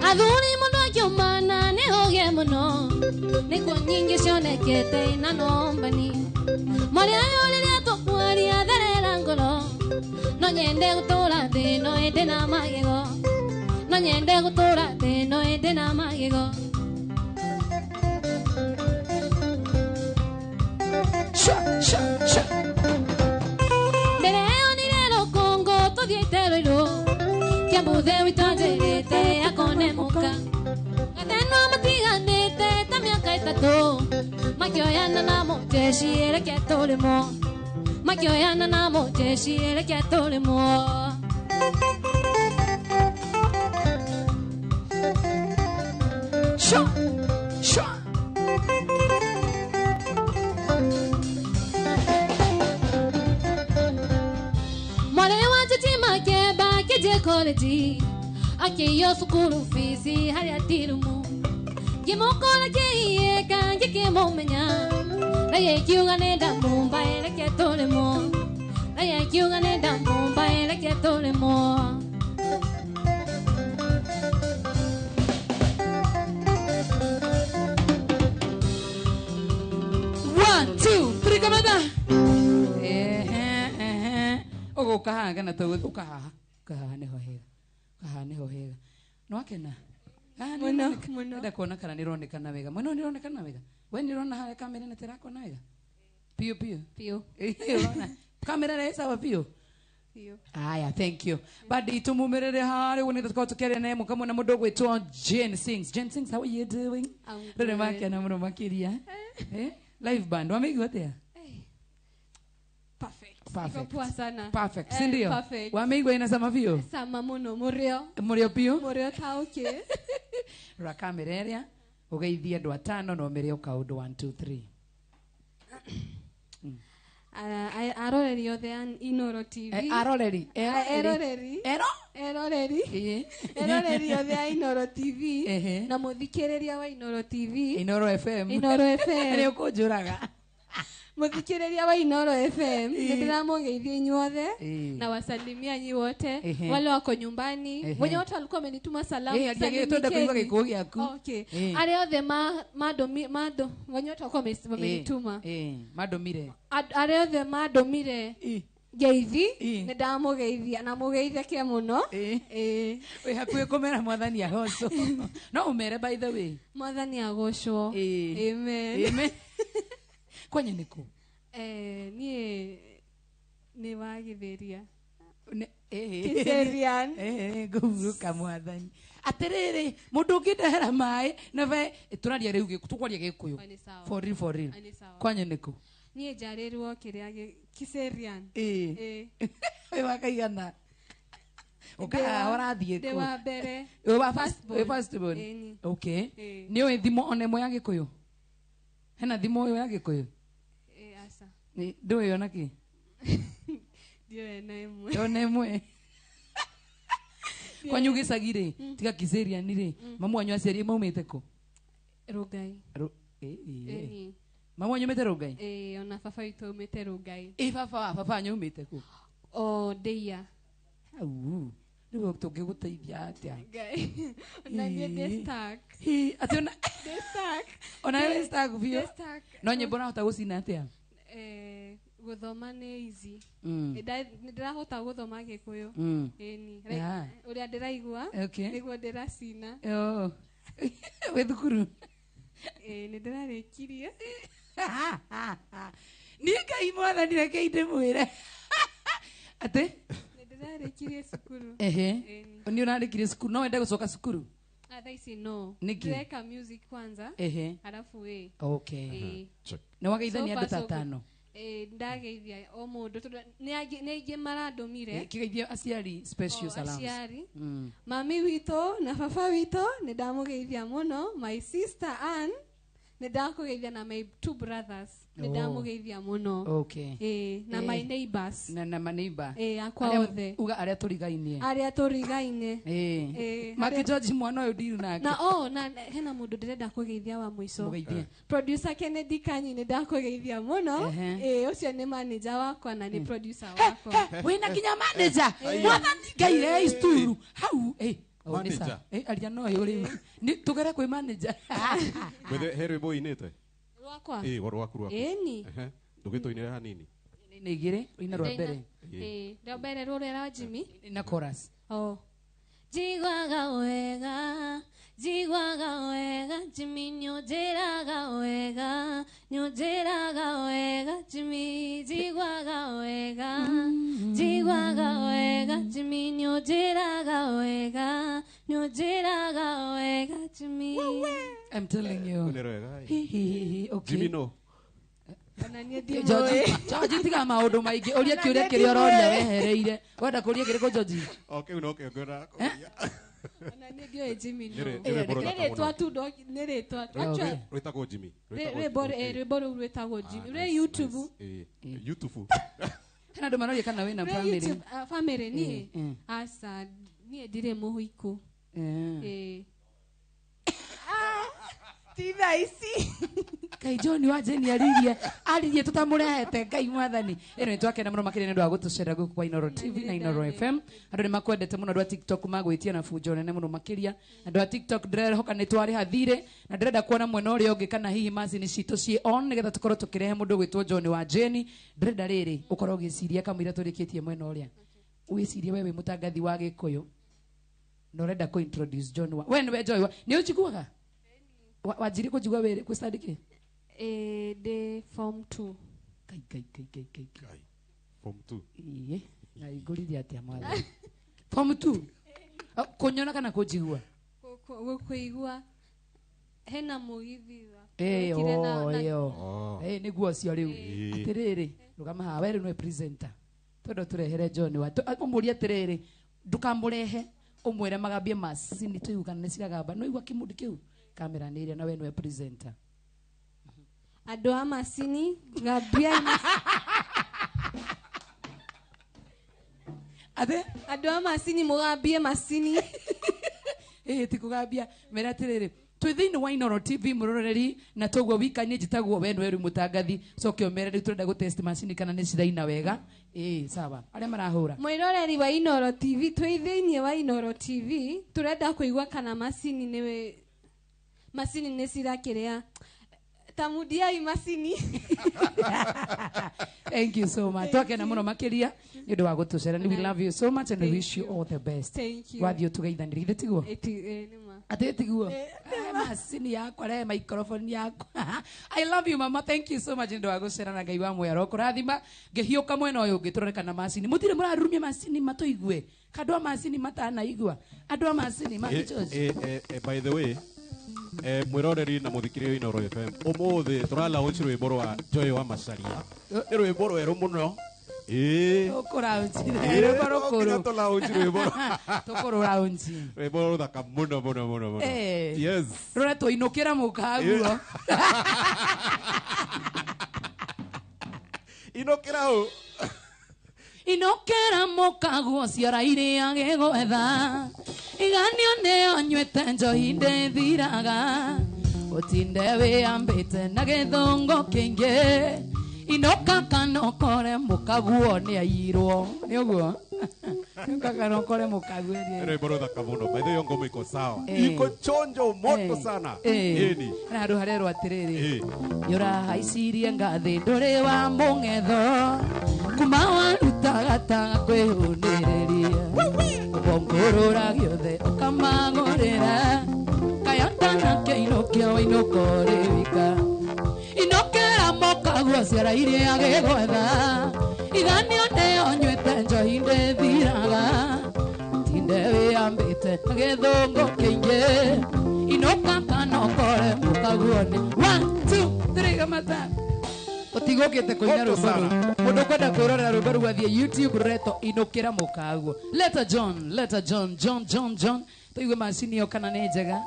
Athuri mũndũ akiumana nĩ ũgĩ mũno nĩkuo nyingĩ cionekete ina nombani mwarĩ ũyũ rĩrĩa tũkwaria therera ngoro no nyende gũtũra thĩ no ĩndĩ na magego no nyende gũtũra thĩ no ĩndĩ na magego. Sha, sha, sha. Ndĩreyonire rũkũngũ tũthiĩte Rũirũ Kĩambuthe witũ anjĩrĩte akone mũka Gathenwa matiganĩte ta mĩaka ĩtatũ makĩoyana na mũjeshi reke tũrĩmwo makĩoyana na mũjeshi reke tũrĩmwo. Sha, sha. Mwarĩ wa Titi Makeba akĩthiĩ college akĩiywo cukuru fees harĩa tirumu ngĩmũkora kĩiyĩka ngĩkĩmũmenya naye ngiuga nĩ ndamũmba reke tũrĩmwo naye ngiuga nĩ ndamũmba reke tũrĩmwo. One, two, three, kamata. Ehe, ehe. Ũgũka haha kana ũka haha. Ũka haha nĩho hega. Ũka haha nĩho hega. Nĩwakena? Haha nĩ Mũno, ĩroneka- mũno. Ndĩrenda kuona kana nĩĩronekana wega. Mwena ũyũ nĩĩronekana wega? We nĩũrona harĩa kamera ĩno tĩrakona wega? Piũ piũ. Piũ. Ũrona? Kamera ĩrĩa ĩ sawa piũ? Piũ. Aya, thank you. Badi tumumirire harĩ ũguo nĩ tũkorwo tũkĩaria naye mũkamwona mũndũ ũgwĩtwo Jane Sings. Jane Sings, how are you doing? I'm Rĩu nĩ good. makena mũno makĩria. Eh? Live band, wameigua atĩa? Perfect. Perfect. Iko poa sana. Perfect, Eh, si ndio? Perfect. Wameigua inasema biũ? Sama mũno mũrĩo. Mũrĩo biũ? Mũrĩo ta ũkĩ. Rora kamera ĩrĩa ũgeithie andũ atano na ũmere o kaũndũ 1 2 3. Aroreri othe a Inoro TV. Eh, aroreri. Eroreri. Ero? Eroreri. Ĩĩ. Eroreri othe a Inoro TV. Ehe. Na mũthikĩrĩria wa Inoro TV. Inoro FM. Inoro FM. Nĩ ũkũnjũraga. Mũthikĩrĩria wa Inoro FM Ĩĩ. nĩndĩramũgeithia inyuothe Ĩĩ. na wasalimia nyi wote Ehe. wale wako nyumbani Ehe. wenye wote walikuwa wamenituma salamu Ĩĩ, angĩ twenda kũigua salimikeni. gĩkũũ gĩaku. Okay. Ĩĩ. Arĩa othe ma, mado, wenye wote walikuwa wamenituma Ĩĩ, mandũmire. Arĩa othe mandũmire Ĩĩ. ngeithi Ĩĩ. nĩ ndamũgeithia na mũgeithĩke mũno. Ĩĩ. Ĩĩ. Wĩ hakuhĩ kũmera mwathani agocwo. No ũmere by the way. Mwathani agocwo. Ĩĩ. Amen. Amen. Kwanyu nĩ kũ? Niĩ nĩ wa Gĩthĩria. Nĩ- Kiserian. Ngũhurũka mwathani. Atĩrĩrĩ, mũndũ ũngĩndehera maĩ na ve tũraria rĩu tũkwaria Gĩkũyũ. Oh, nĩ sawa. For real, for real. Ah, nĩ sawa. Kwanyu nĩkũ? Niĩ njarĩrwo kĩrĩa Kiserian. Ĩĩ. Ĩĩ. Wĩ wa kaigana? Ũkahaha ũrathiĩ Ndĩ kũ? wa mbere. Wĩ wa First first born. wĩ first born? Ĩni. Okay. Ĩĩ. Nĩ ũĩ thimo ona ĩmwe ya Gĩkũyũ? Hena thimo ũyũ ya Gĩkũyũ? Ĩĩ, aca. Ndũĩ ona kĩ? Ndiũĩ na ĩmwe. Ona ĩmwe. Kwanyu gĩcagi rĩ, tiga Kiserian rĩ, mamu wanyu aciari maumĩte kũ? Rũngai. Ĩ. Ĩni. Mamu wanyu aumĩte Rũngai? Ĩĩ, ona baba witũ aumĩte Rũngai. Ĩ baba wa baba wanyu aumĩte kũ? O Ndĩia. Hau. Rĩu tũngĩgũteithia atĩa? Ngai. Ona niĩ ndĩ Ĩĩ. stuck. Hi, atĩ ona Ndĩ stuck. ona wĩ stuck biũ. Ndĩ stuck. No nyĩmbo ũrahota gũcina atĩa? Gũthoma nĩ easy. Mm. Nĩ ndĩrahota gũthoma Gĩkũyũ. Ĩni. Yeah. Ũrĩa ndĩraigua Okay. nĩguo ndĩracina. Oh. Wĩ thukuru? Ĩĩ, nĩ ndĩrarĩkirie. Niĩ Ngai mwathani reke ndĩmwĩre. Atĩ? Nĩ ndĩrarĩkirie cukuru. Ehe. Ĩni. Nĩ ũrarĩkirie cukuru, no wende gũcoka cukuru? Ah, thaa ici no. Nĩkĩ? Ndĩreka music kwanza. Ehe. Alafu ĩ. Okay. Ĩĩ. Check. Nĩ wageithania So andũ far, ta so good. atano. Ĩĩ, ndageithia o mũndũ tondũ nĩ aingĩ marandũmire. Kĩgeithie aciari special O, salams. aciari. Mami witũ na baba witũ nĩ ndamũgeithia mũno. My sister Ann nĩ ndakũgeithia na my two brothers nĩ Oh. ndamũgeithia mũno. Okay. Ĩĩ, na my Ĩĩ. neighbors. Na maneighbor. Ĩĩ, akwa othe. Uga arĩa tũrigainie. Arĩa tũrigaine. Ĩĩ. Ĩĩ, Make George mwana ũyũ ndiru nake. Na oh, na hena mũndũ ndĩrenda kũgeithia wa mũico. Mũgeithie. Producer Kennedy Kanyi nĩ ndakũgeithia mũno. Ehe. Ĩĩ, ũcio nĩ manager wakwa na nĩ producer wakwa. Wĩna nginya manager. Mwathani Ngai rei sturu. Hau. Eh. Oh, nĩ Manager. sawa. Aria no ũyũ rĩu. Nĩ tũgere kwĩ manager. Wethe he rwĩmbo ũinĩte? Rwakwa. Ĩĩ, rwaku rwaku. Ĩni. Ehe. Ndũgĩtũinĩre hanini. Nĩ igĩrĩ, ũine rwa mbere. Ĩĩ, rwa mbere rũrĩa rwa Jimmy. Na chorus. Oh. Njiguaga wega, njiguaga wega, Jimmy nĩũnjĩraga wega, nĩũnjĩraga wega, Jimmy njiguaga wega, njiguaga wega, Jimmy nĩũnjĩraga wega, nĩũnjĩraga wega, Jimmy. I'm telling you. Nĩ rwega. Hi, hi, hi, hi, okay. Jimmy no. Ona niĩ ndimũĩ. George, George tiga maũndũ maingĩ ũria kĩũria kĩrĩa ũroria wehereire. Wenda kũria kĩrĩkũ George? O kĩu no kĩo ngwenda kũria. Ona niĩ ndiũĩ Jimmy no. Nĩ rwĩmbo Nĩ rũthaka rĩtwa mũno. tu nĩ rĩtwa. Actually, Rwĩtagwo Jimmy. Rwĩtagwo rwĩmbo Jimmy. rwĩmbo rũu rwĩtagwo Jimmy. Ah, Rwĩ nice, YouTube. nice. Ĩĩ. YouTube. Hena andũ maroria kana wĩna Rwĩ family. YouTube, ah, family niĩ. Ĩĩ. Aca, niĩ ndirĩ mũhiku. Eh. Ĩĩ. Ti thaa ici. Ngai John wa Jane aririe tutamurehete Ngai mwathani. Ĩno nĩ twakena mũno makĩria nĩ ũndũ wa gũtũcerera gũkũ kwa Inooro TV na Inooro FM. Andũ nĩ makwendete mũno andũ a TikTok magwĩtia na bunjo nene mũno makĩria. Andũ a TikTok ndĩrehoka nĩ twarĩha thirĩ na ndĩrenda kuona mwena ũrĩa ũngĩ kana hihi macini citũ ciĩ on nĩgetha tũkorwo tũkĩrehe mũndũ ũgwĩtwo John wa Jane. Ndĩrenda rĩrĩ ũkorwo ũgĩciria kamũira tũrĩkĩtie mwena ũrĩa. Wĩcirie we wĩ mũtangathi wa Gĩkũyũ na ũrenda kũ introduce John wa we nĩwe Joy wa nĩ ũnjiguaga? Wanjirie kũnjigua wĩrĩ kwĩ stand kĩ? Ĩĩ, ndĩ form 2. Ngai, Ngai, Ngai, Ngai, Ngai, Ngai. Ngai. Form 2. Iye, Ngai ngũrire atĩa mwathani. Form 2. Kũnyona kana kũnjigua? Gũkũigua hena mũgithi wa Ĩĩ, wekire na- oh, na- ĩyo. Oh. Ĩĩ, nĩguo ũcio rĩu. Ĩĩ. Atĩrĩrĩ, rũgama haha, we rĩu nĩwe presenter. Twenda tũrehere John wa. Ũmũrie atĩrĩrĩ, ndũkamũrehe, ũmwĩre magambie macini tũigue kana nĩ ciragamba. Nĩ waigua kĩmũndĩ kĩu? Kamera nĩ ĩrĩa na we nĩwe presenter. Andũ a macini, gambia Atĩ? Andũ a macini mũgambie macini. Ĩĩ, ti kũgambia. Mera atĩrĩrĩ, twĩ thĩinĩ wa Inooro TV mũroreri na toguo wika niĩ njĩtagwo we nĩwe rĩu mũtangathi. Coke ũmere rĩu tũrenda gũ test macini kana nĩ ciraina wega. Ĩĩ, sawa. Arĩa marahũra. Mwĩroreri wa Inooro TV, twĩ thĩinĩ wa Inooro TV, tũrenda kũigua kana macini nĩ cirakĩrĩa. Tamundiai macini. Thank you so much. Twakena mũno makĩria nĩ ũndũ wa gũtũcera. We love you so much and we wish you all the best. Thank you. Wathiĩ ũtũgeithanĩrie, githĩ tiguo? Ĩti, nĩ ma. Atĩ tiguo. Macini yakwa re microphone yakwa. I love you mama, thank you so much nĩ ũndũ wa gũcera na Ngai wa muoyo kũrathima. Ngĩhiũka mwena ũyũ ũngĩ tũrore kana macini mũtirĩ mũrarurumia macini matũigue. Andũ a macini matanaigua. Andũ a macini ma George. By the way, mwiroreri na muthikiriria Inooro FM umuthi tura launch rwimbo rwa Joy wa Macharia. Ni rwimbo rweru muno. Tũkũraunji rwimbo rũkũrũ. Tũlaunch rwimbo. Tũkũrũraunji. Rwimbo rũthaka muno muno muno muno. Yes. Rũretwo inũkĩra mũkaguo. Inũkĩra ũ. Inũkĩra mũkaguo ciara iria gĩgwetha. Iganio nĩyo nywĩte njohi ndĩthiraga. Ũtinde wĩyambĩte na gĩthũngũ kĩingĩ. Inoka kana ũkore mũkaguo nĩ aiyirwo. Nĩ ũguo? Inoka kana ũkore mũkaguo nĩ aiyirwo. Rwimbo rũthaka mũno. By the way, ngoma iko sawa. Iko chonjo moto sana. Ĩni. Na handũ harerwo atĩrĩrĩ. Nĩũrahaicirie ngathĩ ndũrĩ wa mũng'etho. Kuma waruta gata kwĩhũnĩrĩria. Ũbongũrũra gĩothe ũkamagũrĩra. Kayota na kĩinũkio inũka ũrĩ wika. Inũkĩra mũkaguo ciara iria gĩgwetha. Iganio nĩyo nywĩte njohi ndĩthiraga. Tinde wĩyambĩte na gĩthũngũ kĩingĩ. Inũka kana ũkore mũkaguo nĩ 1 2 3 kamata. Ũtigũkĩte kũina rwĩmbo rũu. Mũndũ ũkwenda kwĩrorera rwĩmbo rũu athiĩ YouTube rũretwo Inũkĩra Mũkaguo. Leta John, leta John, John, John, John. Tũigue macini ĩyo kana nĩ njega.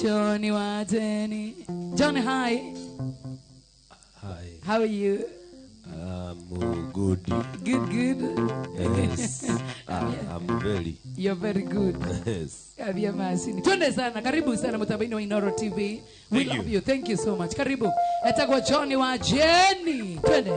Johnny wa Jenny. John, hi. Hi. How are you? I'm good. Good, good. Yes. I'm very. You're very good. Yes. Kabia masini. Twende sana, karibu sana mtabaini wa Inooro TV. We Thank love you. you. Thank you so much. Karibu. Etagwa Johnny wa Jenny. Twende.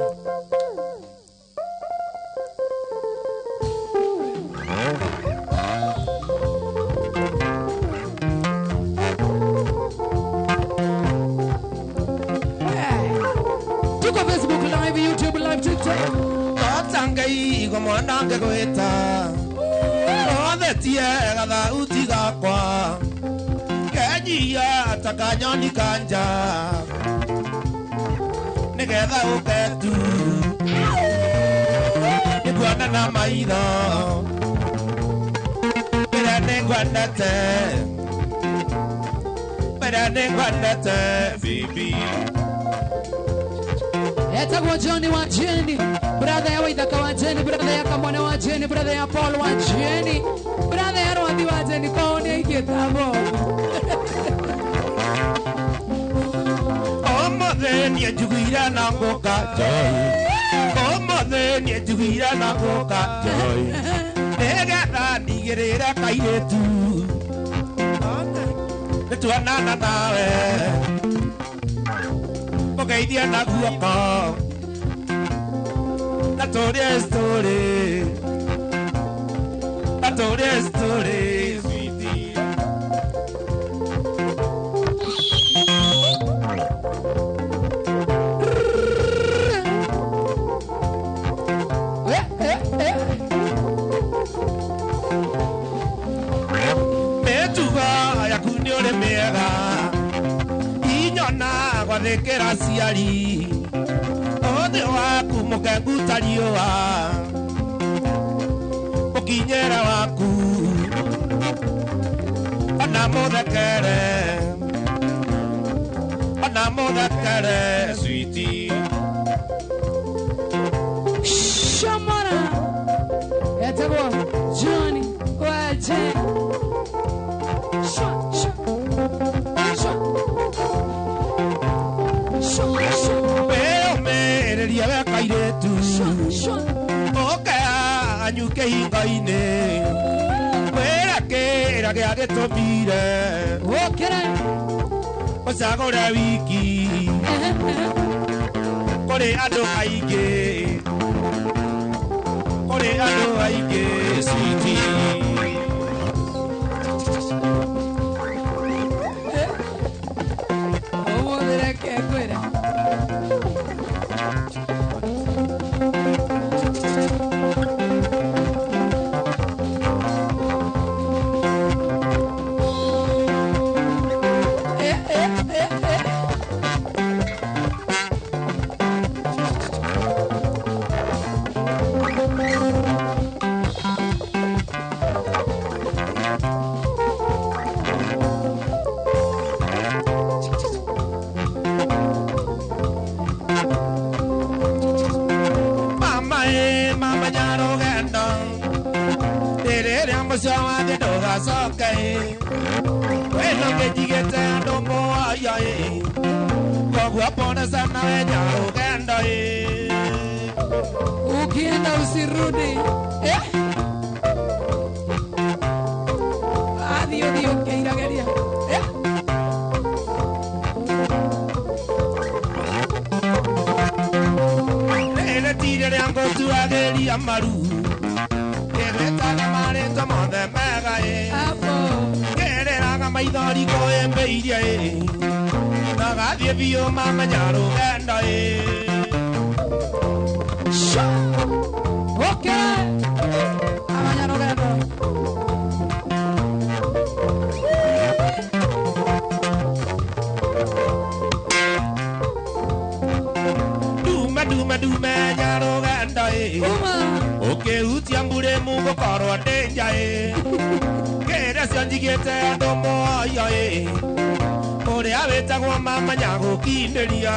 Tuko Facebook Live, YouTube Live, TikTok. Tangai go mwana ngegweta. Othetie gathauti gakwa. Kenyia takanyoni kanja. Nigetha uke tu. Nikuona na maitho. Mbere nĩngwendete. Mbere nĩngwendete, baby. Etagwo Johnny wa Jenny, brother ya Waithaka wa Jenny, brother ya Kamwana wa Jenny, brother ya Paul wa Jenny, brother ya Rwathi wa Jenny, kwao nĩ aikĩtabo. Ũmũthĩ niĩ njugire na ngũka Joy. Ũmũthĩ niĩ njugire na ngũka Joy. Nĩgetha ndigĩrĩre kairĩtu. Nĩtuonana nawe. Mũgeithie na guoko. Na tũrĩe story. Na tũrĩe story, sweetie. Mĩtugo yaku nĩ ũrĩ mĩega. Inyona gwathĩkĩra aciari. Ũthĩ waku mũkengu ta riũa. Mũkinyĩre waku. Ona mũthekere. Ona mũthekere, sweetie. Shomora. Etagwo Johnny wa Jenny. Shwa, shwa, shwa. Shwa, shwa. Wĩyũmĩrĩrie we kairĩtu. Shwa, shwa. Ũke anyuke hingo-inĩ. Wĩra kĩrĩa gĩagĩtũmire. Ũkĩre. Ũcagũre wiki. Kũrĩ andũ aingĩ. Kũrĩ andũ aingĩ, sweetie. Ũmũthĩ reke ngwĩre. wathiĩ ndũgacoke ĩ wĩno ngĩnjigĩte andũ muoyo ĩ koguo pole sana we nyarũgendo ĩ. Ukienda usirudi. Eh? Athiĩ ũthiĩ ũkĩirageria. Eh? Rĩrĩ ti rĩrĩa ngũtuagĩria maru ngĩgwĩtaga marĩtwa mothe mega ĩ Hapo. ngĩrĩraga maithori kũĩmbĩirie ĩ na gathiĩ biũ mamenya rũgendo ĩ. Sha. Okay. Amanya rũgendo. Ndume ndume ndume nyarũgendo ĩ Uma. ũkĩhutia mbũrĩmu ngũkorwo ndĩ nja ĩ ngĩrĩ cio njigĩte andũ muoyo ĩ ũrĩa wĩtagwo mamanya gũkindĩria.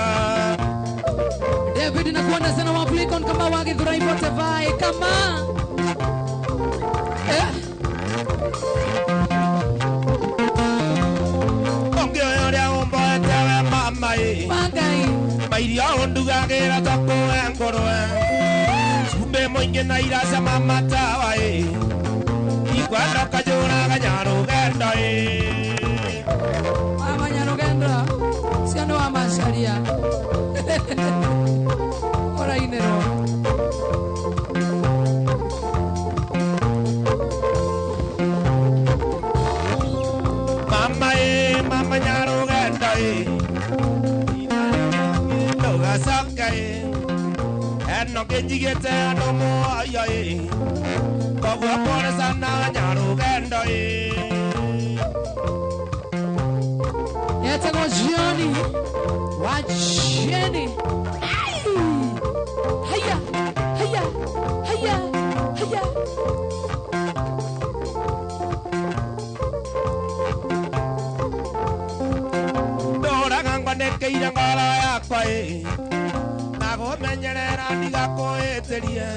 David nakuona sana wa Flicon kama wagithurai Spotify kama eh? Ũngĩ ũyũ ũrĩa ũmboete we mama ĩ Mangai mairio ũndugagĩra ta kũwe ngũrwe cumbĩ mũingĩ na iraca mama tawa ĩ ikwenda ũkanjũraga nyarũgendo ĩ. Mama Nyarugendo cio nĩ wa Macharia ũrainĩrwo. Mama ĩ mama nyarũgendo ĩ ndũgacoke ĩ ĩno ngĩnjigĩte andũ muoyo ĩ koguo pole sana nyarũgendo ĩ. Etagwo Jioni wa Jeni. Ai! Haya haya haya haya. Ndũraga ngwanĩkĩire ngoro yakwa ĩ na kũmenyerera ndigakũhĩtĩrie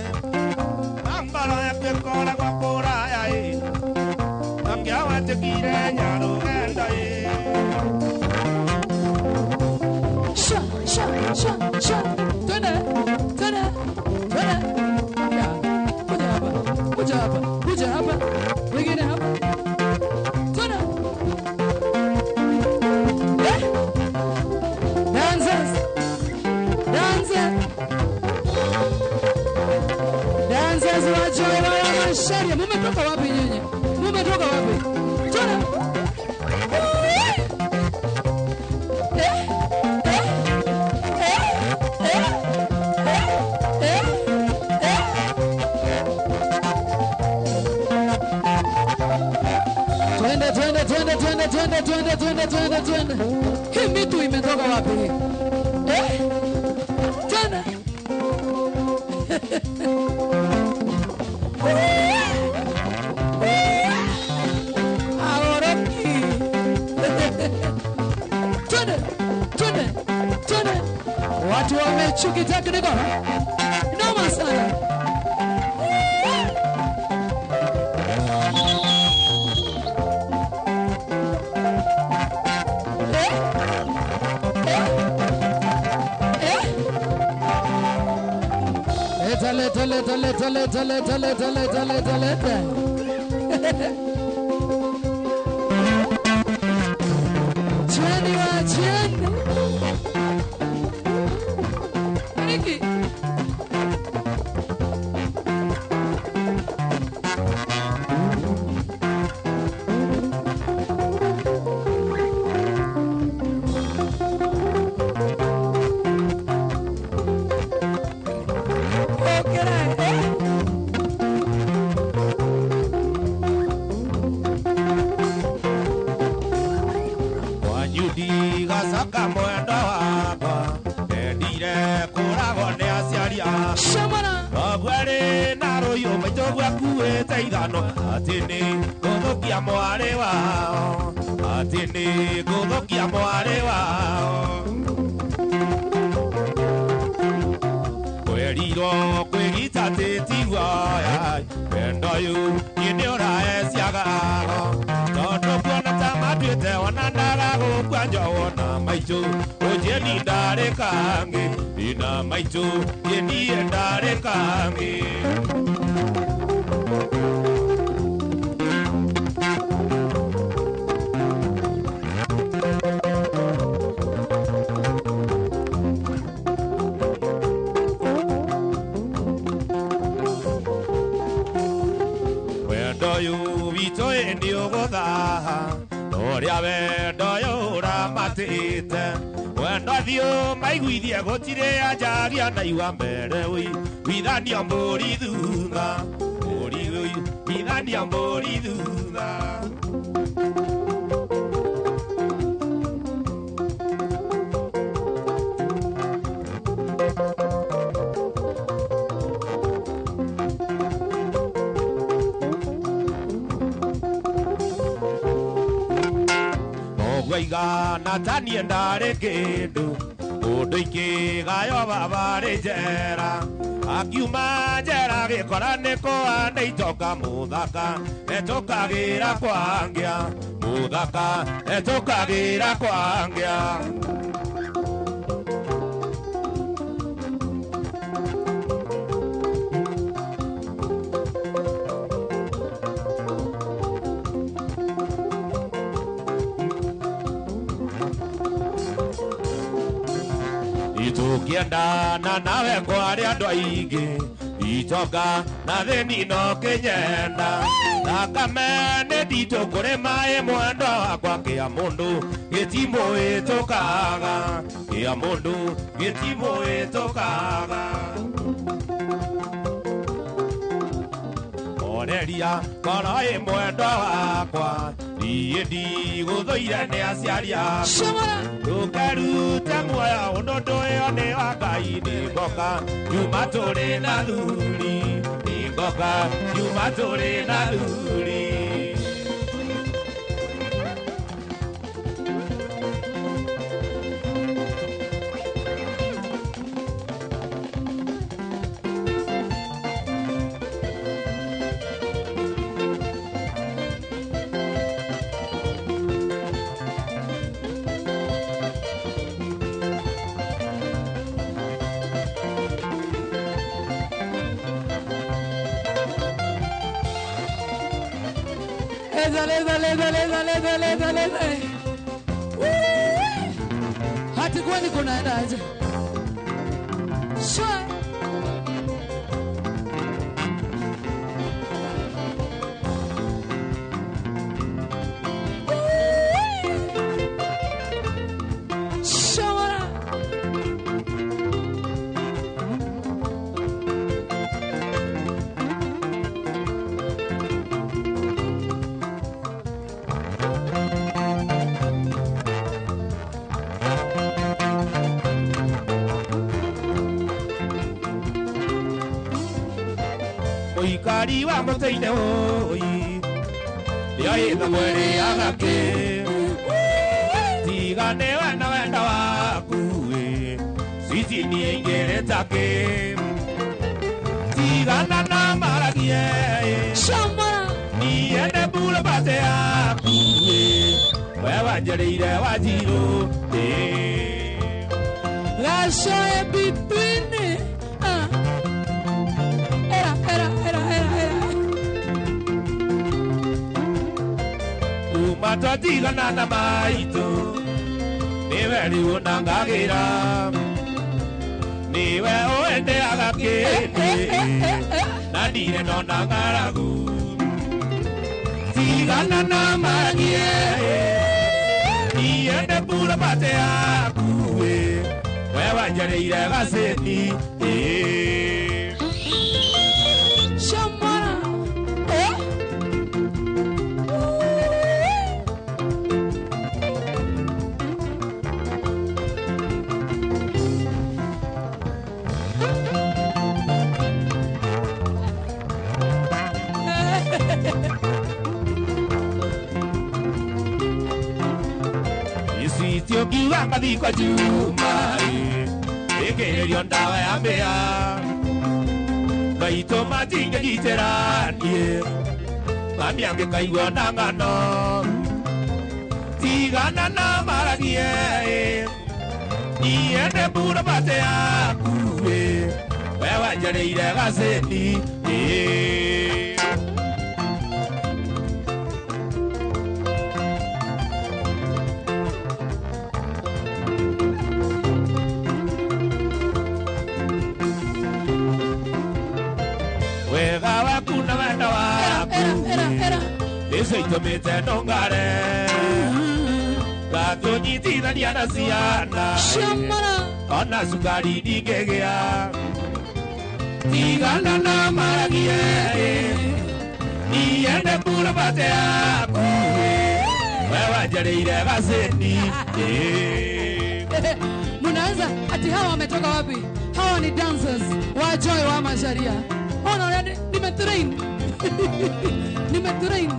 na ngoro yaku ĩkoragwo kũraya ĩ nakĩo wetĩkire nyarũgendo ĩ. Sha sha sha sha. Twende twende twende. Ya, kuja hapa kuja hapa kuja hapa wengine hapa. Twende. Eh? Dancers. Dancers. Dancers wa Joy wa Macharia. Mumetoka wapi nyinyi? Mumetoka wapi? Twende. Eh? Eh? Eh? Eh? Eh? Eh? Eh? Twende twende twende twende twende twende twende twende twende. Hii mitu imetoka wapi hii? Eh? Twende. Agoroki. Twende twende twende. Watu wamechuki technical. Noma sana. Eh? Eh? Eh? Leta leta leta leta leta leta leta leta leta leta. Jeni wa Jeni. Niki. Okera, eh? Wanyudi gacoka mwendwa wakwa ndendire kũragwo nĩ aciari akwa Shamana. koguo rĩ na rũhiũ maitũ akuĩte ithano atĩ nĩ gũthũkia mwarĩ wao atĩ nĩ gũthũkia mwarĩ wao. Kwerirwo kwĩgitĩra Itatĩtigua wendo ũyũ niĩ nĩ ũraeciagago tondũ kuona ta matuĩte ona ndagagũkua njowo na maitũ ũnjĩni ndarĩ kangĩ ina maitũ niĩ niĩ ndarĩ kangĩ. Ũrĩa wendo ũyũ ũramatĩte wendo thiũ maiguithie gũtirĩ anjagia na igua mbere ũi withanio mbũri thutha mbũri ũi withanio mbũri thutha. Igana tanie ndarĩ kĩndũ mũndũ ikĩgayo baba rĩ njera akiuma njera gĩkora nĩ kũhanda itoka mũthaka etũkagĩra kwangĩa mũthaka etũkagĩra kwangĩa. Tũkĩendana nawe kwarĩ andũ aingĩ itonga na thĩni no kĩnyenda thakame nĩ nditũ kũrĩ maĩ mwendwa wakwa kĩa mũndũ gĩtimũhĩtũkaga kĩa mũndũ gĩtimũhĩtũkaga. Oreria ngoro ĩ mwendwa wakwa niĩ ndigũthũire nĩ aciari aku ndũkerute muoyo ũndũ ndũĩo nĩ wa Ngai nĩ ngoka nyuma tũrĩ na thuri nĩ ngoka nyuma tũrĩ na thuri. Dale, dale, dale, dale, dale, dale, dale. Hati kwani kunaenda aje? Sure. Shora. Mũikari wa mũtĩ-inĩ ũi nĩoĩte mwĩrĩ agakĩ tiga nĩwe na wendo waku ĩ cici niĩ ingĩrĩ takĩ tigana na maragie niĩ nĩ mbulobate yaku ĩ we wanjĩrĩire wanjirũ ĩ Gacoe between. Era, era, era, era, era. Kuma twatigana na maitũ nĩwe rĩu ũnangagĩra nĩwe ũendeaga kĩndĩ na ndirĩ ndona ng'aragu tigana na maragie niĩ nĩ mbulobate yaku ĩ we wanjĩrĩire gacĩti ĩ. Shamara. Isiitio kiuga ngathi kwa Juma ĩkĩrĩrio ndawa ya mbĩa Maitũ matingĩgitĩra niĩ mami angĩkaigua na ng'ano tigana na maragie niĩ nĩ mbura bate yaku we wanjarĩire gacĩni wega waku na wendo waku nĩcio itũmĩte ndũngare ngatũnyitithania na ciana ona cukari ndingĩgĩa tigana na maragie niĩ nĩ mbura bate yaku we wanjarĩire gacĩni. Munaanza ati hawa wametoka wapi? Hawa ni dancers wa Joy wa Macharia. Ona nimetrain. Nimetrain.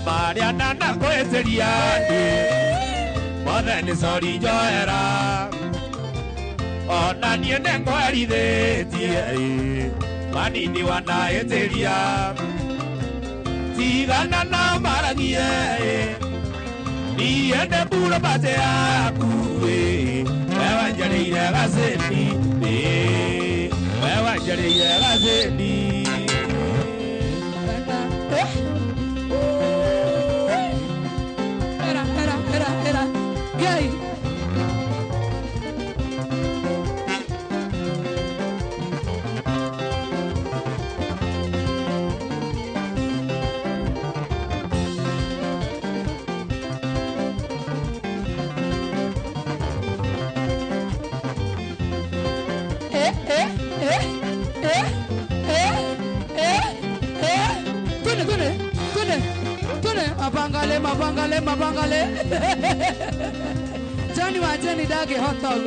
Mariana na kwĩtĩria mothe nĩ sori njoera ona niĩ nĩngwerithĩtie manini wanaĩtĩria tigana na maragie niĩ nĩ mbura bate yaku we wanjarĩire gacĩni we wanjarĩire gacĩni. Era gay. Mabangale, mabangale. Johnny wa Johnny dage hot dog.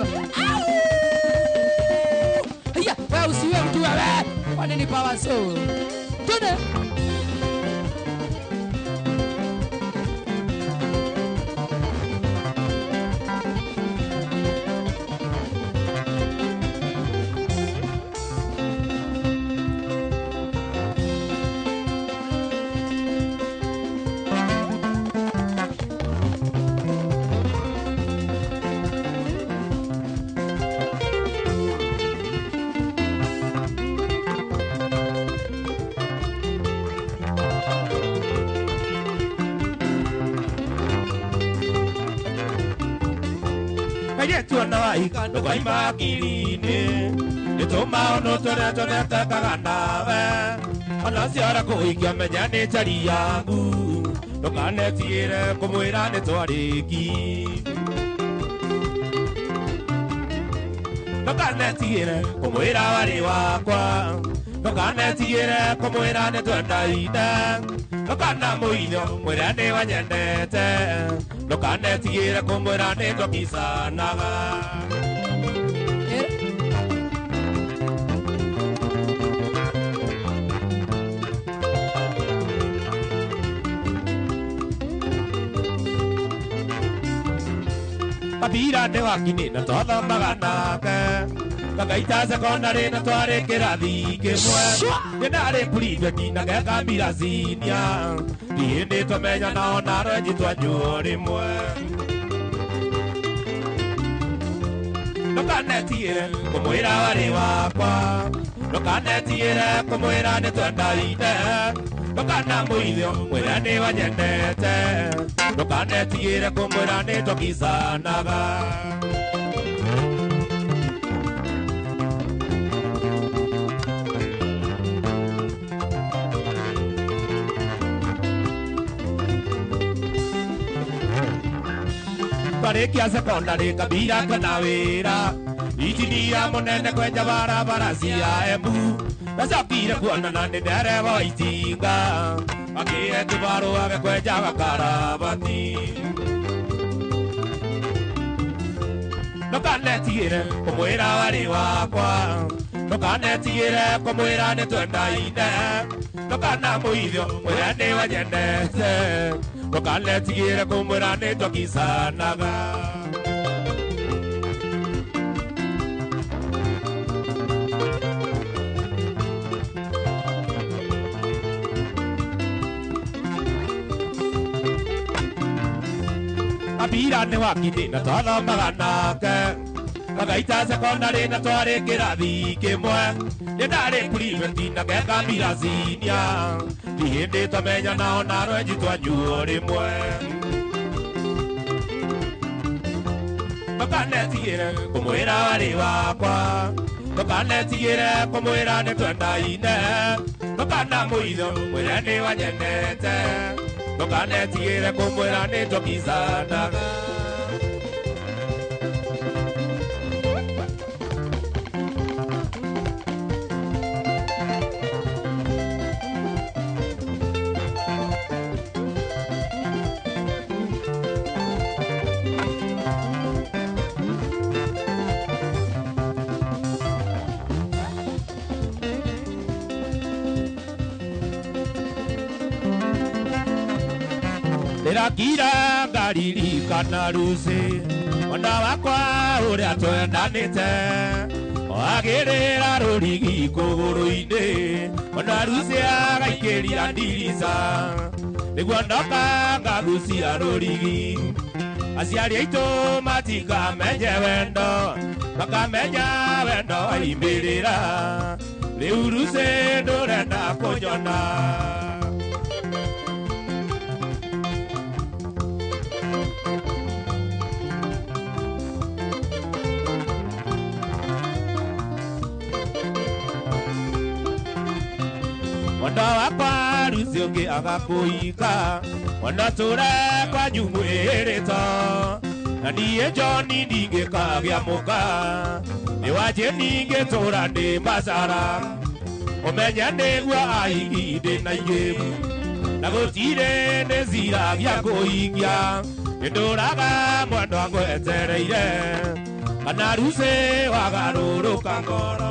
Ya, wewe usiwe mtu wewe. Kwa nini power so? Twende. Ndũkaima akiri-inĩ nĩ tũmaũndũ tũrĩa tũretekaga nawe ona ciora kũhikia menya nĩ njari yaku ndũkanetigĩre kũmwĩra nĩ twarĩki ndũkanetigĩre kũmwĩra warĩ wakwa ndũkanetigĩre kũmwĩra nĩ twendaine ndũkanamũithio mwĩre nĩ wanyendete ndũkanetigĩre kũmwĩra nĩ twakicanaga. Kabira nĩ wakinĩ na twathomaga nake kagaita sekondarĩ na twarĩ kĩrathi kĩmwe nĩ ndarĩ prefect na gekambira senior ndihĩndĩ twamenyana ona rwenji twanyuo rĩmwe ndũkanetigĩre kũmwĩra warĩ wakwa ndũkanetigĩre kũmwĩra nĩ twendaine ndũkanamũithio mwĩre nĩ wanyendete ndũkanetigĩre kũmwĩra nĩ twakicanaga. Twarĩkia sekondarĩ Kabira kena wĩra injinia mũnene kwenja barabara cia Embu ndacokire kuonana nĩ ndereba wa itinga akĩhe kĩbarũa gĩa kwenja gakarabati ndũkanetigĩre kũmwĩra warĩ wakwa Ndũkanetigĩre kũmwĩra nĩ twendaine ndũkanamũithio mwĩre nĩ wanyendete ndũkanetigĩre kũmwĩra nĩ twakicanaga. Kabira nĩ wakindi na twathomaga nake Kagaita secondary na twarĩ kĩrathi kĩmwe nĩ ndarĩ private na ke Kabira senior ti hĩndĩ twamenyana ona rwenji twanyuo rĩmwe. Ndũkanetigĩre kũmwĩra warĩ wakwa ndũkanetigĩre kũmwĩra nĩ twendaine ndũkanamũitho mwĩre nĩ wanyendete ndũkanetigĩre kũmwĩra nĩ twakicanaga. Ndĩrakira ngaririkana Lucy mwenda wakwa ũrĩa twendanĩte wagĩrĩra rũrigi kũgũrũ-inĩ mwenda Lucy agaikĩria ndirica nĩguo ndoka ngagucia rũrigi aciari aitũ matikamenye wendo makamenya wendo waimbĩrĩra rĩu Lucy ndũrenda kũnyona. Mwenda wakwa Lucy ũngĩ agakũika mwenda tũre kwanyu mwĩrĩto na niĩ John ndingĩkagĩa mũka nĩ wanjĩ ningĩtũra ndĩ macara ũmenye nĩguo ahiki ndĩ na ingĩ na gũtirĩ nĩ cira gĩa kũhingia nĩndũraga mwendwa ngwetereire kana Lucy wagarũrũka ngoro.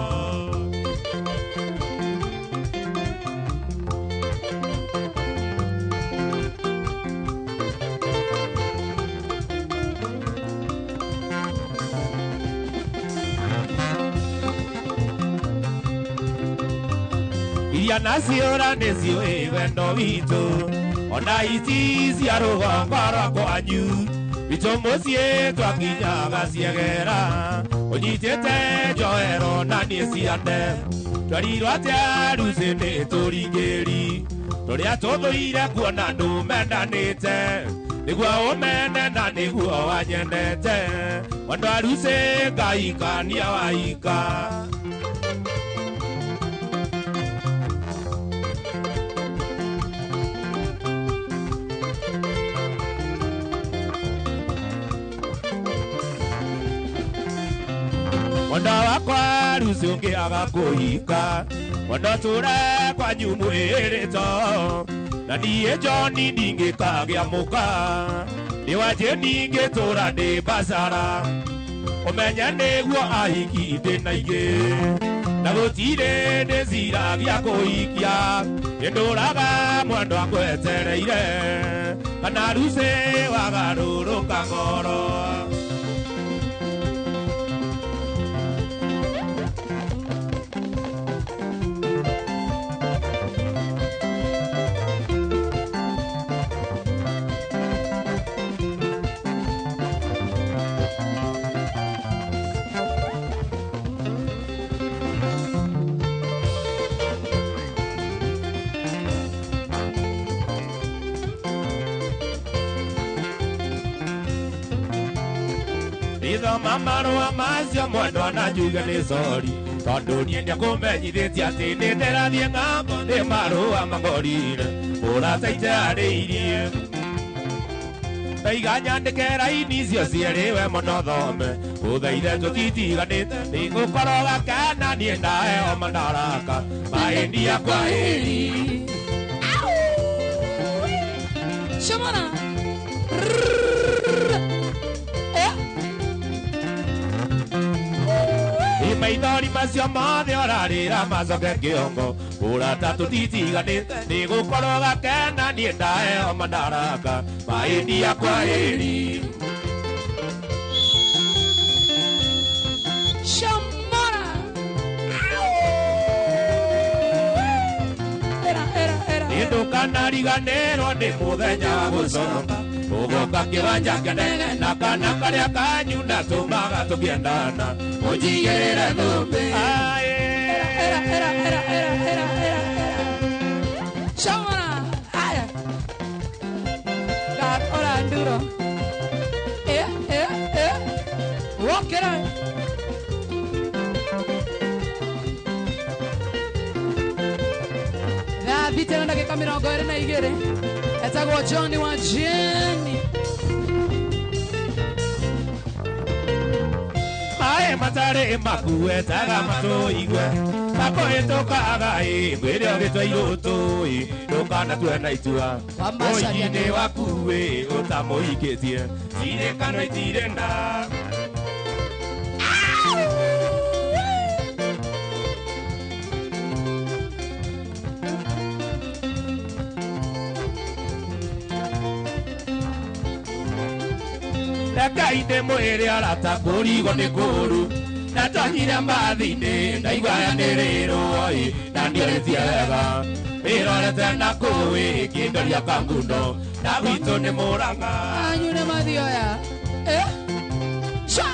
Iria naciũra nĩcio ĩ wendo witũ ona ici cia rũgongo rwa kwanyu witũ mũciĩ twakinyaga ciegera ũnyitĩte njoero na niĩ ciande twerirwo atĩa Lucy nĩ tũringĩri tũrĩa tũthũire kuona andũ mendanĩte nĩguo ũmene na nĩguo wanyendete mwendwa Lucy ngaikania waika. Mwenda wakwa Lucy ũngĩ agakũhika mwenda tũre kwanyu mwĩrĩto na niĩ John ndingĩkagĩa mũka nĩ wanjĩ ningĩtũra ndĩ bacara ũmenye nĩguo ahiki ndĩ na ingĩ na gũtirĩ ndĩ cira gĩa kũhikia nĩndũraga mwendwa ngwetereire kana Lucy wagarũrũka ngoro. Ithoma marũa macio mwendwa na njuge nĩ sori tondũ niĩ ndiakũmenyithĩtie atĩ nĩ ndĩrathiĩ ng'ambo nĩ marũa mangorire ũrata itearĩirie ndaiga nyandĩke raini icio cierĩ we mũno thome ũthaithe tũtitiganĩte nĩngũkorwo gakena niĩ ndaheo madaraka maĩndia kwaheri. Shomona. Maithori macio mothe ũrarĩra macoke kĩongo ũrata tũtitiganĩte nĩgũkorwo gakena niĩ ndaheo madaraka maĩndia kwaheri. Shamora. Era era era. Nĩndũkanariganĩrwo nĩ mũthenya wa gũcoka ũgoka kĩwanja kĩnene na kana karĩa kanyu natũmaga tũkĩendana ũnjigĩrĩre thũmbĩ. Era era era era era era. Shamora. Aya. Gakora nduro. Eh eh eh. Wokera. Thite na ndagĩka 22 etagwo John wa Jeni. Maĩ matarĩ makuetaga matũigue makũhĩtũkaga ĩ mwĩrĩ ũgĩtwairwo tũĩ ndũkanatue na itua mũinĩ waku ĩ ũtamũhikĩtie tirĩkano itirĩ na. Reke ndĩmwĩre arata kũrigwo nĩ kũũru ndatonyire mbathi-inĩ ndaigua yanĩrĩrwo ĩ na ndiorĩtie wega ĩrorete na kũu ĩ kĩndoria kangundo na gwitũ nĩ Mũrang'a. Anyu nĩ mathioya. Eh? Sha!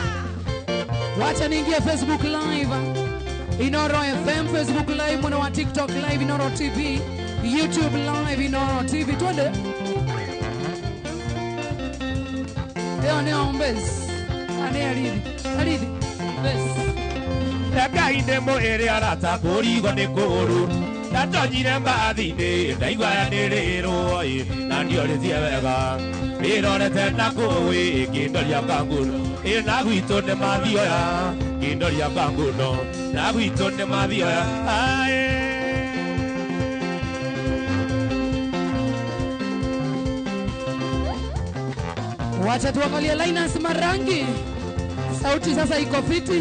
Wacha niingie Facebook Live. Inoro FM Facebook Live, mwana wa TikTok Live, Inoro TV, YouTube Live, Inoro TV. Twende. Leo ni ombes. Ane arithi. Arithi. Bes. Reke ndĩmwĩre arata kũrigwo nĩ kũũru ndatonyire mbathi-inĩ ndaigua yanĩrĩrwo ĩ na ndiorĩtie wega ĩrorete na kũu ĩ kĩndoria kangundo ĩ na gwitũ nĩ mathioya kĩndoria kangundo na gwitũ nĩ mathioya. Aĩ. Wacha tuangalie Linus Marangi. Sauti sasa iko fiti.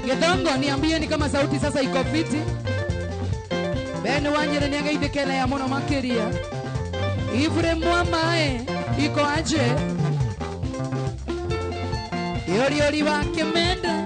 Gethongo niambieni kama sauti sasa iko fiti. Ben Wanjere niangaithikela ya mono makiria. Ifre mwamae iko aje. Yori yori wa Kemenda.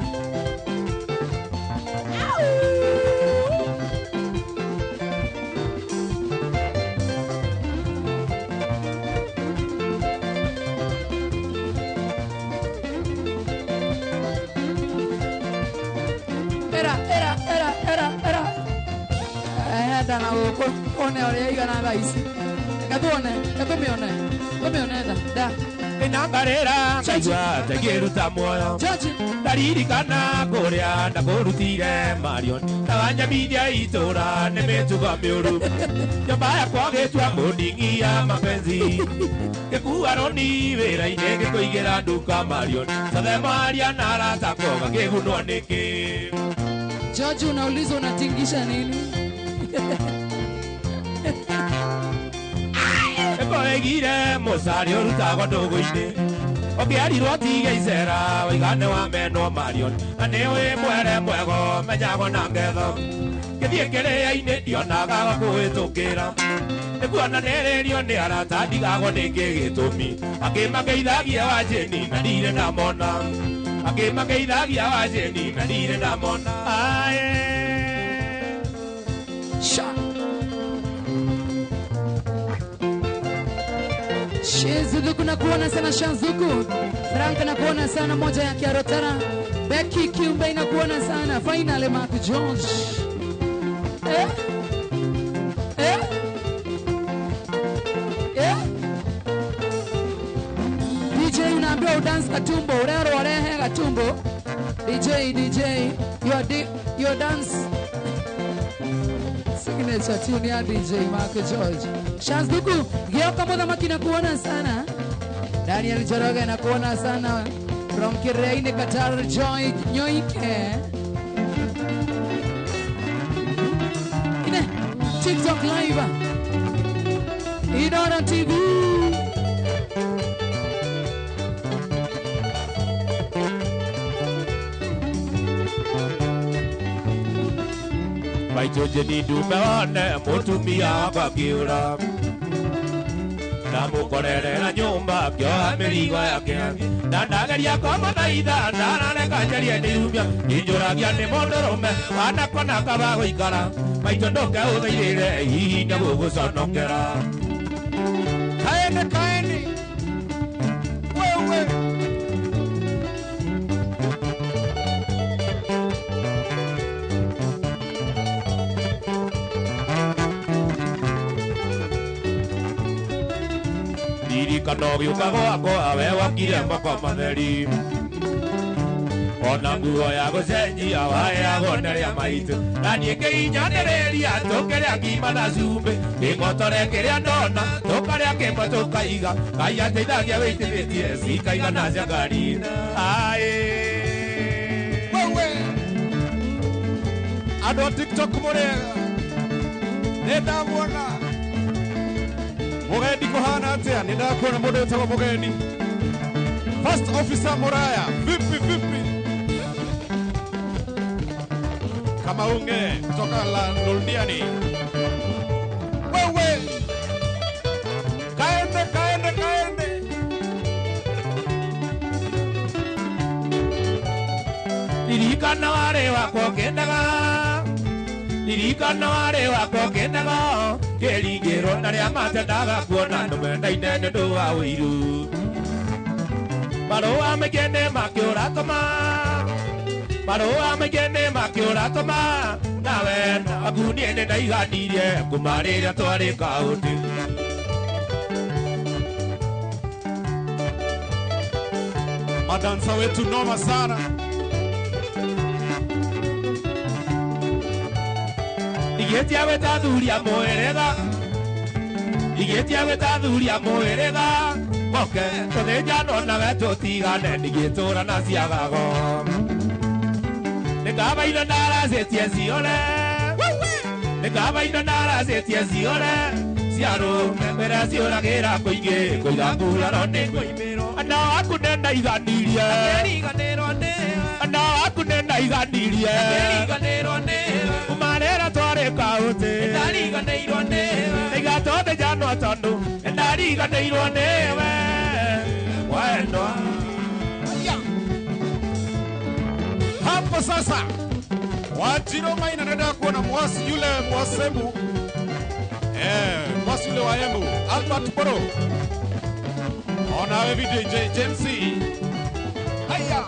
Era era era era era. Ndana gũkũ one ũrĩa igana thaa ici. Reke tuone, reke tũmĩone. Tũmĩone tha. Da. Nĩnangarĩra ngaigua ngĩruta muoyo ndaririkana kũrĩa ndakũrutire Marion ndawanyamithia itũra nĩ mĩtugo mĩũru nyũmba yakwa gĩtua mũndingi ya mapenzi ngĩkua roni wĩra-inĩ ngĩkũigĩra nduka Marion sathemaria na arata akwa ngĩgunwo nĩkĩ. George, unaulizwa unatingisha nini? Ĩkoĩgire mũcari ũrutagwo ndũgũ-inĩ ũkĩarirwo tige icera waigane wa menwo Marion na nĩ wĩ mwere mwego menyagwo na ngetho ngĩthiĩ kĩrĩa-inĩ ndionaga wa kũhĩtũkĩra nĩkuonanĩrĩrio nĩ arata ndigagwo nĩkĩ gĩtũmi angĩ mageithagia wa Jeni na ndirĩ ndamona angĩ mageithagia wa Jeni na ndirĩ ndamona. Aĩ. Sha. Shizuku nakuona sana Shanzuku. Frank nakuona sana moja ya Kiarotara. Becky Kiumbe nakuona sana. Finally Mark George. Eh? Eh? Eh? DJ unaambiwa udance katumbo, urero warehe katumbo. DJ DJ your dance signature tune ya DJ Mark George. Shanzuku, Gioka Muthamaki nakuona sana. Daniel Joroge nakuona sana. From Kireine Qatar, Joy Nyoike. Ine TikTok Live. Inoro TV. Maitũ njeni ndume wone mũtumia wakwa akĩũra. Ndamũkorerera nyũmba akĩoha mĩrigo yake. Na ndageria kũmũthaitha ndarareka njarie nĩirumia. Injũragia nĩ mũndũrũme wanakona kaba gũikara. Maitũ ndũke ũthaithĩre hihi nĩgũgũconokera. Kaende kaende. Wewe. Ririkana ũgĩũka gwakwa we wakire moko matheri. Ona nguo ya gũcenjia waheagwo nĩ arĩa maitũ. Na niĩ ngĩinyanĩrĩria tũkĩrĩa ngima na cumbĩ. Ngĩng'otore kĩrĩa ndona tũkarĩa kĩmwe tũkaiga. Ngai ateithagia wĩitĩrĩtie cikaigana cia ngari. Aĩ. Wewe. Andũ a TikTok mũrĩega. Nĩndamuona. Mugendi kuhana atia? Nĩndakuona mũndũ wĩtagwo Mugendi. First Officer Muraya. Vipi vipi? Kamaunge kutoka la Londiani. Wewe. Kaende kaende kaende. Ririkana warĩ wakwa ũkĩendaga. Ririkana warĩ wakwa ũkĩendaga. Kĩringĩrwo na arĩa matendaga kuona andũ mendaine nĩ ũndũ wa ũiru. Marũa maingĩ nĩ makĩũratũma. Marũa maingĩ nĩ makĩũratũma. Nawe aku niĩ nĩ ndaiganirie kuma rĩrĩa twarĩ kaũntĩ. Madansa wetu noma sana. Igĩtia gwĩta athuri a mũhĩrĩga. Igĩtia gwĩta athuri a mũhĩrĩga. Moke tũthĩnjanwo nawe tũtigane ndigĩtũra na ciagago. Nĩ kaba indo ndaracĩtie ciore. Nĩ kaba indo ndaracĩtie ciore. Ciarũme mbere ciũragĩra kũingĩ kũiga nguraro nĩ kũimĩrwo. Andũ aku nĩ ndaiganirie. Andũ aku nĩ ndaiganirie. Kuma rĩrĩa twarĩ kaũntĩ. Ndaiga tũthĩnjanwo tondũ nĩndariganĩirwo nĩwe. Wendwa. Hapo sasa Wajiro Maina nenda kuona mwasi yule mwasembu. Mwasi yule wa Embu Albert Boro. Ona wewe DJ James. Haya.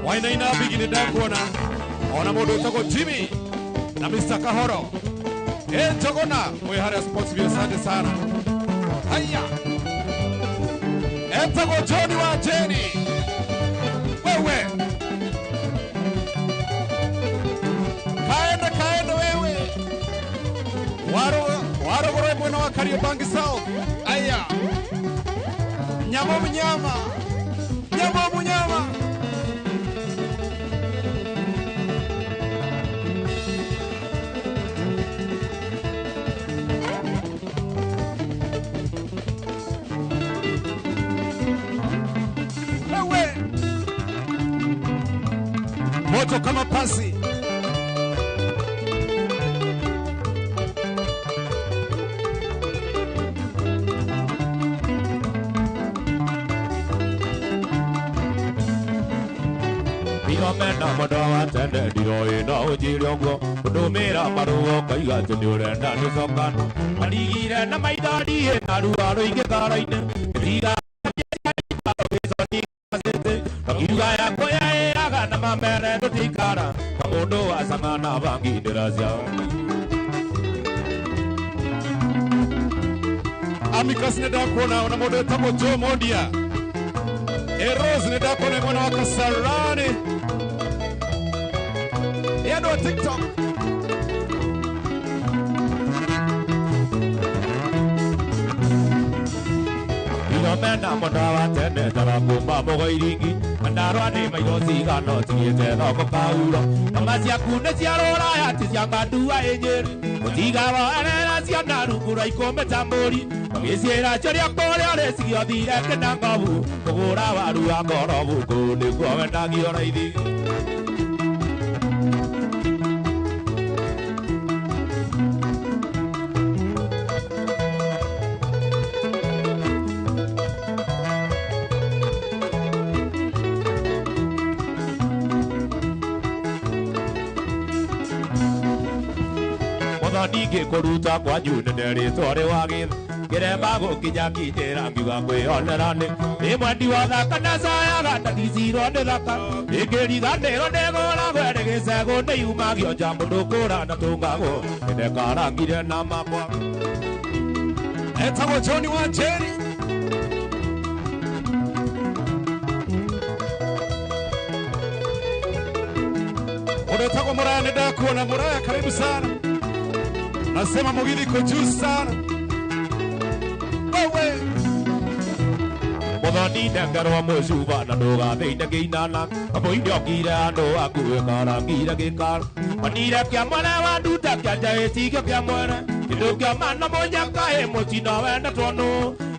Wainaina bigi nĩndakuona ona mũndũ wĩtagwo Jimmy na Mr. Kahoro. Njogona mwĩ harĩa Sports View, asante sana. Haya. Etagwo Johnny wa Jenny. Wewe. Kaende kaende wewe. Warogoro mwena wa Kariobangi South. Haya. Nyama mnyama. Nyama mnyama. Moto kama pasi. Mena mwendwa wa tene ndiroĩ no ũnjĩre ũguo ũndũmĩra marũa ũkaiga atĩ nĩ ũrenda tũcokane. Marigire na maitho ndiĩ na ruo rũingĩ ngoro-inĩ. Ndiga Ngiuga yakwa yaĩaga na mamere tũtikara ta mũndũ wacama na bangi ndĩracia. Amicus nĩndakuona ona mũndũ wĩtagwo Joe Mondia. Eros nĩndakuona mwena wa Kasarani. Yendo wa TikTok. Mena mwendwa wa tene tarakuma mũgoiringi Nyandarua nĩ mairo cigana ũtigĩte thoko kauro Mama ciaku nĩ cia rũraya ti cia ngandua ĩ Nyĩrĩ Mũtiga woerera ciana rungu rwa ikũmbĩ ta mbũri Magĩciĩra ciũria kũrĩa ũrĩ cigĩothire kĩnangobu Kũgũra waru wa ngorobu kũu nĩkuo wendagio raithi. Ningĩ kũruta kwanyu nĩnderĩtwo rĩ wa gĩtha ngĩrema gũkinya kinyĩra ngiuga kwĩonera nĩ nĩ mwendi wa thaka na cayaga ndagicirwo nĩ thaka ĩngĩriganĩrwo nĩgũragwo ĩrĩ gĩcegũ nĩyumagio nja mũndũ kũra na tũngagwo nĩndekarangire na makwa. Etagwo John wa Njeri. Mũndũ wĩtagwo Muraya nĩndakuona. Muraya karibu sana. Nasema mugithi iko juu sana. Wewe Mũthoni ndengerwo mũcuba na ndũgathĩine kĩinana kamũindo okire andũ aku ĩkarangire gĩkara onire kĩa mwene wa nduta kĩa njaĩtigio kĩa mwene kĩndũ kĩa mana mũnyaka ĩ mũtino wendetwo nũ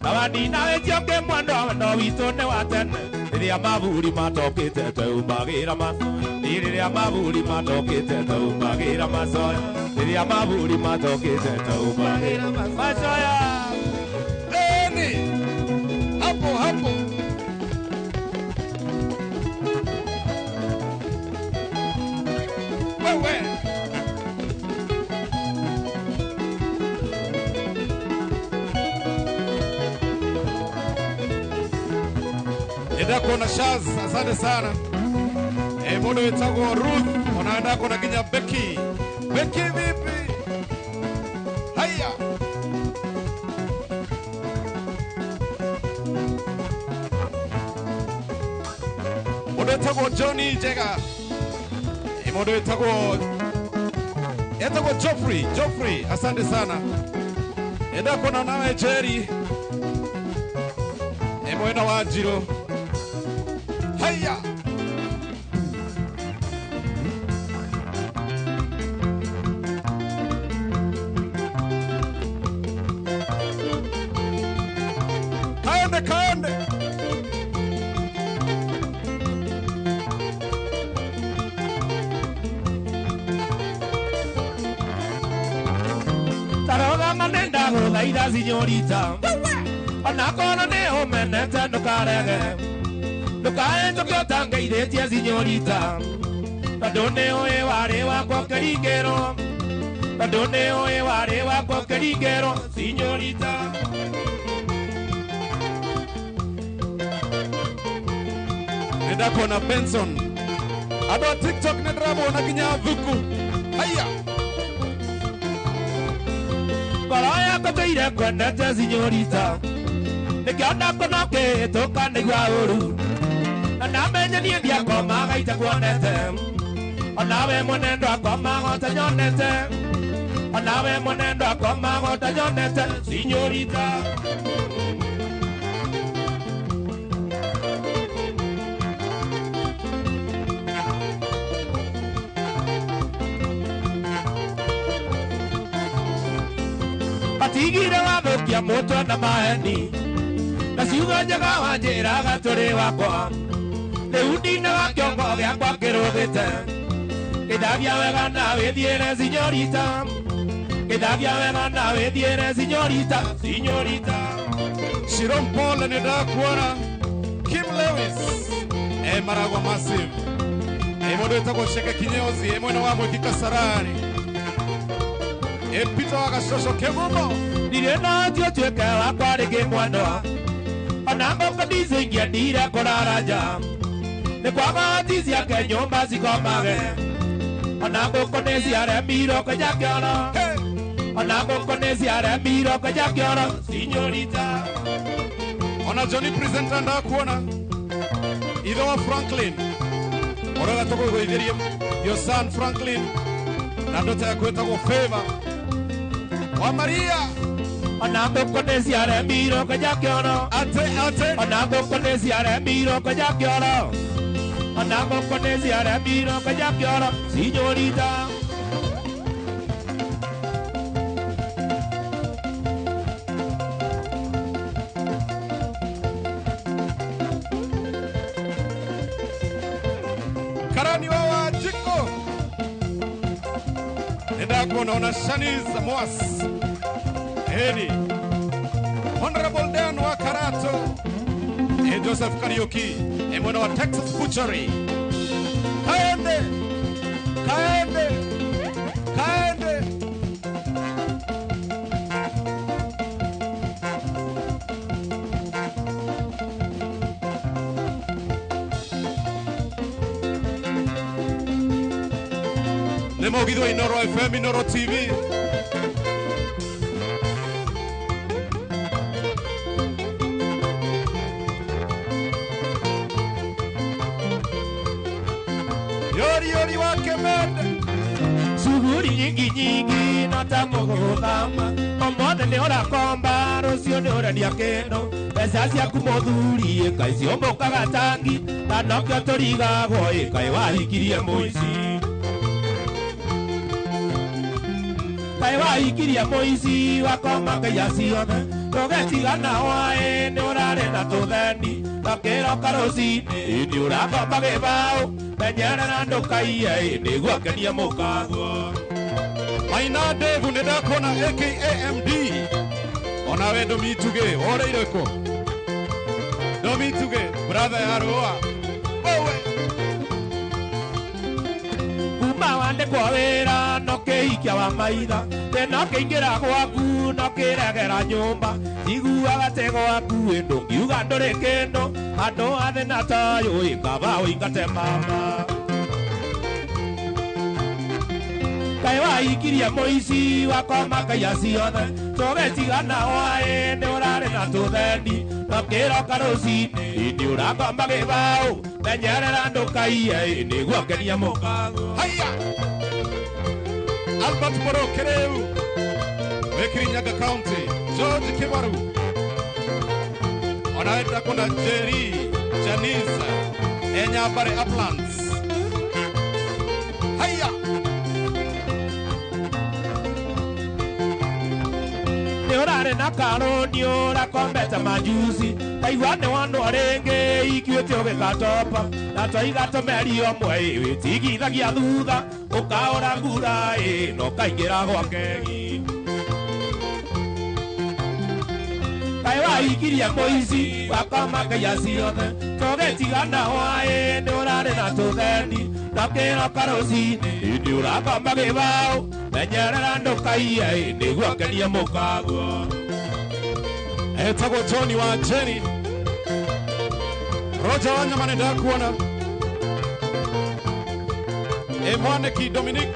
na wanina wĩtio kĩmwendo wendo witũ nĩ wa tene rĩrĩa maburi matokĩte tweumagĩra macoya rĩrĩa maburi matokĩte tweumagĩra macoya rĩrĩa maburi matokĩte tweumagĩra macoya. Eni hapo hapo. Wewe Nenda kuona Shaz, asante sana. Mũndũ wĩtagwo Ruth, ona kuona nginya Becky. Becky vipi? Haya. Mũndũ wĩtagwo Johnny Njega. Mũndũ wĩtagwo Geoffrey, Geoffrey, asante sana. Nenda kuona nawe Jerry. Mwena wa Njiro. Haya. Kaende kaende. Taroga manenda gũthaitha sinyorita onakorwo nĩ ũmenete ndũkarege ndũkaenjũke ũtangeithĩtie sinyorita tondũ nĩ ũĩ warĩ wakwa ũkĩringĩrwo tondũ nĩ ũĩ warĩ wakwa ũkĩringĩrwo sinyorita. Nenda kuona Benson. Andũ a TikTok nĩ ndĩramona nginya Thuku. Haya. Ngoro yakwa tũire kwendete sinyorita nĩkĩo ndakona ũkĩhĩtũka nĩigua ũru na ndamenya niĩ ndiakomaga itakuonete onawe mwene ndwakomaga ũtanyonete onawe mwene ndwakomaga ũtanyonete sinyorita. Atigire wathũkia mũtwe na maheni na ciugo njega wanjĩraga tũrĩ wakwa rĩu ndinaga kĩongo gĩakwa kĩrũgĩte gĩthabia wega na wĩthiĩre sinyorita gĩthabia wega na wĩthiĩre sinyorita sinyorita. Shiron Paul nĩ ndakuona. Kim Lewis. Maragwa Massive. Mũndũ wĩtagwo Cheke Kinyozi, mwena wa Mwiki Kasarani. Peter wa Gacocco Kĩgumo. Ndirĩ na ũthiũ ũtuĩke wakwa rĩngĩ mwendwa ona ngũkũ ndicingĩendire kũrara nja nĩ kwaga hoti ciake nyũmba cikomage ona ngũkũ nĩ ciaremirwo kwenja kĩoro ona ngũkũ nĩ ciaremirwo kwenja kĩoro sinyorita. Ona Johnny presenter ndakuona. Ithe wa Franklin. Ũrĩa tũkũgũithĩrie your son Franklin na ndota yaku ĩtagwo Favor wa Maria. Ona ngũkũ nĩ ciaremirwo kwenja kĩoro ate ate ona ngũkũ nĩ ciaremirwo kwenja kĩoro Ona ngũkũ nĩ ciaremirwo kwenja kĩoro sinyorita. Karani wa Wanjikũ nĩndakuona ona Shanice Mwas ĩni Honorable Dan wa Karato e Joseph Kariuki e mwena wa Texas Butchery. Kaende kaende kaende. Nĩ mũgithi wa Inoro FM, Inoro TV. Yori yori wa Kemende. Shughuli nyingi nyingi no ta mũgũthama ũmũthĩ nĩ ũrakomba rũciũ nĩ ũrendia kĩndũ mbeca ciaku mũthuri ĩkaĩ ciũmbũkaga tangi na nokĩo tũrigagwo ĩkaĩ wahikirie mũici kaĩ wahikirie mũici wakoma ngai ciothe ndũgetigana hwaĩ nĩ ũrarĩ na tũtheni ndakĩroka rũcinĩ nĩ ũrakomba gĩbaũ menyerera ndũkaiye nĩguo kenie mũkaguo. Maina Devu nĩndakona aka MD onawe ndomituge woreire kũ ndomituge brother ya rũa owe kuma wandĩkwo wĩra no kĩhikia wa maitha no kĩingĩra gwaku no kĩregera nyũmba iguaga te gwaku ndũngiuga ndũrĩ kĩndũ andũ a thĩna tayũ ĩkaba ũingate mama kaĩ wahikirie mũici wakoma ngai ciothe tũgĩtigana hwaĩ nĩ ũrarĩ na tũtheni no kĩroka rũcinĩ nĩ ũrakomba gĩbaũ menyerera ndũkaiye nĩguo kenie mũkaguo. Haya Albert Boro Kereu wĩ Kirinyaga County, George Kibaru onawe ndakona Jerry Janice Enyambare Uplands. Haya nĩ ũrarĩ na karũ nĩ ũrakombete majuzi ndaigua nĩ wonwo rĩngĩ ikuĩte ũgĩgatopa na twaiga tũmeri ũmwe wĩtigithagia thutha ũkaũra ngura na ũkaingĩra gwakegi kaĩ wahikirie mũici wakoma ngai ciothe tũgĩtigana hwaĩ nĩ ũrarĩ na tũtheni ndakĩroka rũcinĩ nĩ ũrakomba gĩbaũ menyerera ndũkaiye nĩguo kenie mũkaguo. Etagwo Tony wa Jenny Roger Wanyama nĩndakuona e Mwaniki Dominic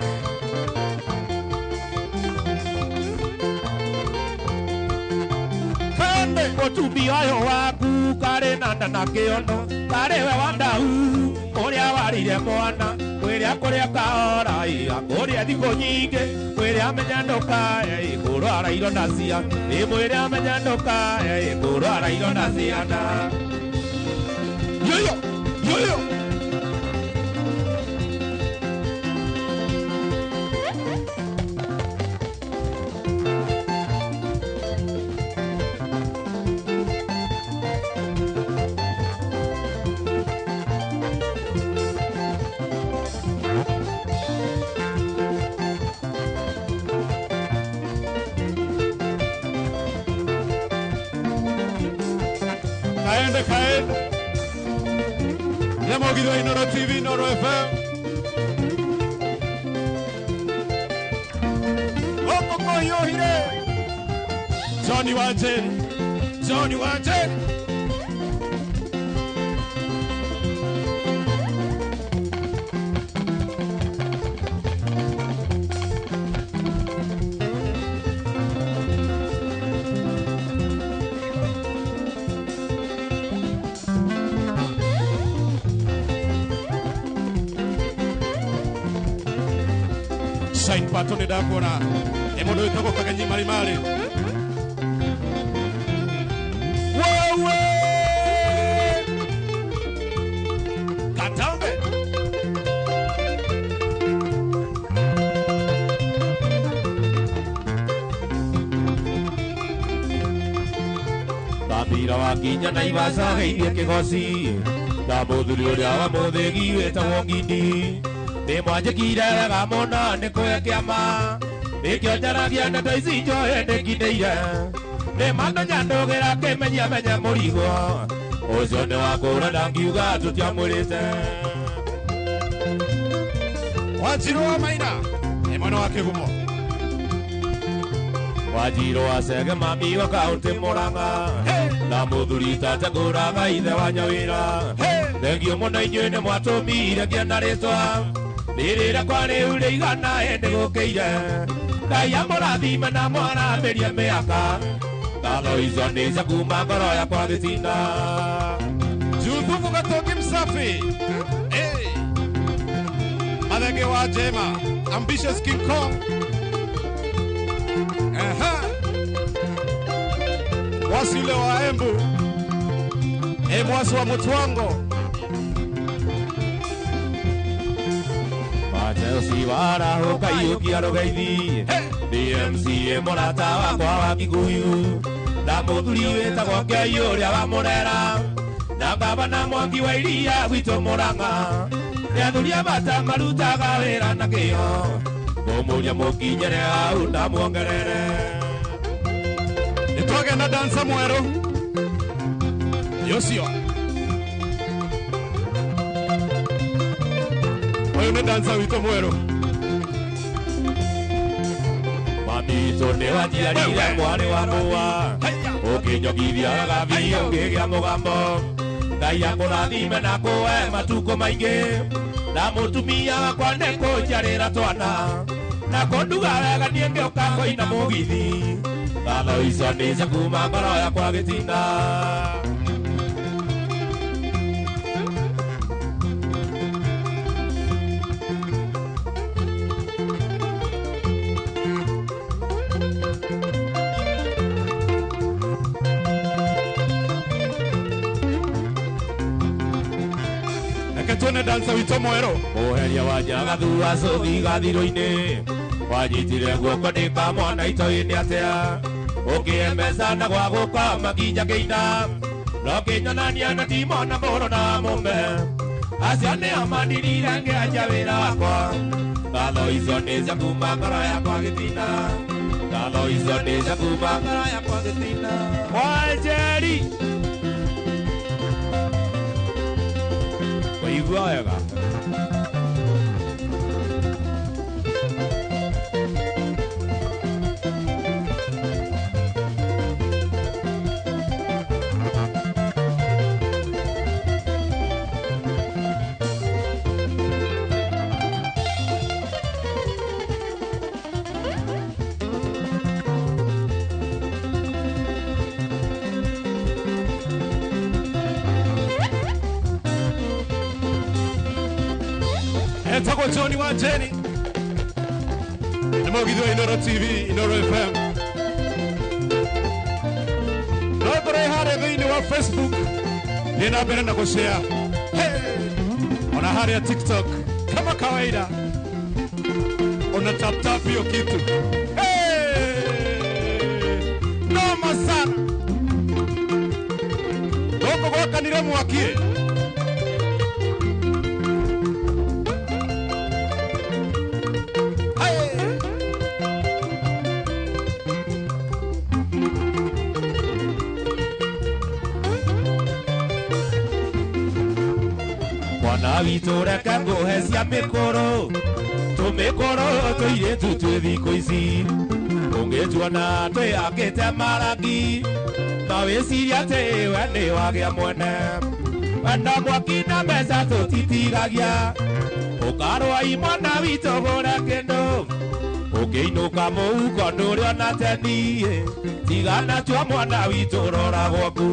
Kende mũtumia ũyũ waku karĩ na nda na kĩono karĩ we wa ndau ũrĩa warĩire mwana mwĩrĩ akũrĩa kahora akũrĩa thikũ nyingĩ mwĩrĩ amenya ndũkae kũrwara ironda ciana ĩ mwĩrĩ amenya ndũkae kũrwara ironda ciana. Yoyo yoyo Kaende kaende Nĩ mũgithi wa Inoro TV, Inoro FM. Gũkũ kũhiũhire Johnny wa Njeri, Johnny wa Njeri. Shine Pato nĩndakuona nĩ mũndũ wĩtagwo Kagenyi Marimari. Wewe Katambe Kabira wakinya Naivasha geithie Kĩgoci na mũthuri ũrĩa wa mũthĩgi wĩtagwo Ngindi nĩ mwanjĩkire wega mũno nĩ kũhe kĩama nĩkĩo njaragia ndeto ici njoe ndĩkindĩire nĩ mandũnyandũgĩra kĩmenyia menya mũrigo ũcio nĩ wakũra ndangiuga tũtiamwĩrĩte. Wanjiru wa Maina nĩ mwena wa Kĩgumo. Wanjiru wa Chege mami wa kaũntĩ Mũrang'a na mũthuri tata ngũraga ithe wa Nyawĩra thengio mũno inyuĩ nĩ mwatũmire ngĩona rĩtwa rĩrĩra kwa rĩu rĩigana ĩndĩ gũkĩire Ngai amũrathime na mwaramĩrie mĩaka ngatho icio nĩ cia kuma ngoro yakwa gĩtina. Juthubu Gatongi Msafi. Hey. Mathenge wa Njema Ambitious King Kong. Aha. Mwasi ule wa Embu. Mwasi wa Mutwango. Chelsea warahũka iyũkia rũgeithi DMCA mũrata wakwa wa Kikuyu na mũthuri wĩtagwo Kei ũrĩa wa Mũrera na baba na Mwangi wa Iria gwitũ Mũrang'a nĩ athuri a bata marutaga wĩra na kĩo ngũmũria mũkinyĩre hau na muongerere. Nĩ twagĩa na dansa mwerũ ũcio. Ũyũ nĩ dansa witũ mwerũ. Mami witũ nĩ wanjiarire mwarĩ wa mũa ũkĩnjogithia wega biũ ngĩgĩa mũgambo Ngai akũrathime na kũhe matukũ maingĩ na mũtumia wakwa nĩ kũnjiarĩra twana na kũnduga wega niĩ ngĩũka kũina mũgithi ngatho icio nĩ cia kuma ngoro yakwa gĩtina. Tuone dansa witũ mwerũ. Mũheria wa Nyagathu wa Cũthi gathirũ-inĩ wanyitire guoko ndĩ kamwana itoĩ-inĩ atĩa ũkĩembeca na gwa gũkoma nginya ngĩina no kĩnyonania na timona mũrũ na mũme acio nĩo mandirire ngĩanjia wĩra wakwa ngatho icio nĩ cia kuma ngoro yakwa gĩtina ngatho icio nĩ cia kuma ngoro yakwa gĩtina. Wanjeri waigua wega. Etagwo John wa Jenny nĩ mũgithi wa Inooro TV, Inooro FM. No ngorwo harĩa thĩinĩ wa Facebook thiĩ na mbere na gũshare. Hey! Ona harĩa TikTok kama kawaida una tap tap hiyo kitu. Hey! Noma sana. Gũkũ gwakanire mwaki. Mwana witũ reke ngũhe cia mĩkũrũ tũmĩkũrũ tũirĩtu twĩ thikũ ici ũngĩtuona twĩhakĩte marangi no wĩcirie atĩ we nĩ wagĩa mwene wenda mwaki na mbeca tũtitigagia ũkarũa imwana witũ gũre kĩndũ ũkĩinũka mũhuko ndũrĩona teni tigana tua mwana witũ rora gwaku.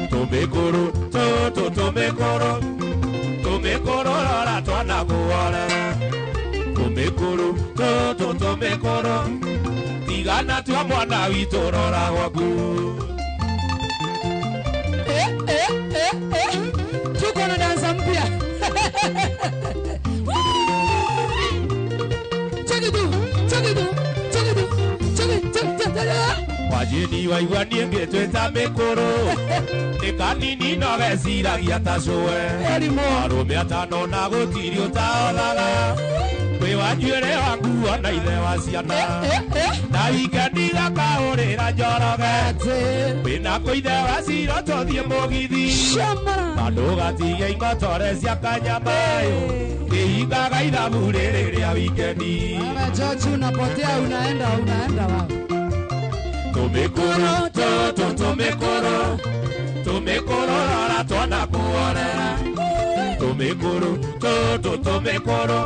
Tumikuru, tu tumikuru, tumikuru rora twana kuore. Tumikuru, tu tumikuru, tigana tua mwana witũ rora gwaku. Tuko na dansa mpya. Check it, check it, check it, check it, check it, check it. Wajini waigua niĩ ngĩtwĩta mĩkũrũ nĩ kanini no geciragia ta cũwe arũme atano na gũtirĩ ũtaothaga kwĩ wa njuĩrĩ wa nguo na ithe wa ciana na wikendi gakaũrĩra Njoroge kwĩna kũ ithe wa Ciro tũthiĩ mũgithi na ndũgatige ingotore cia kanyamayo kĩhingaga ithabu rĩrĩ rĩa wikendi. Baba George unapotea unaenda wapi? Tumikuru tutu tumikuru tumikuru rora twana kuorera tumikuru tutu tumikuru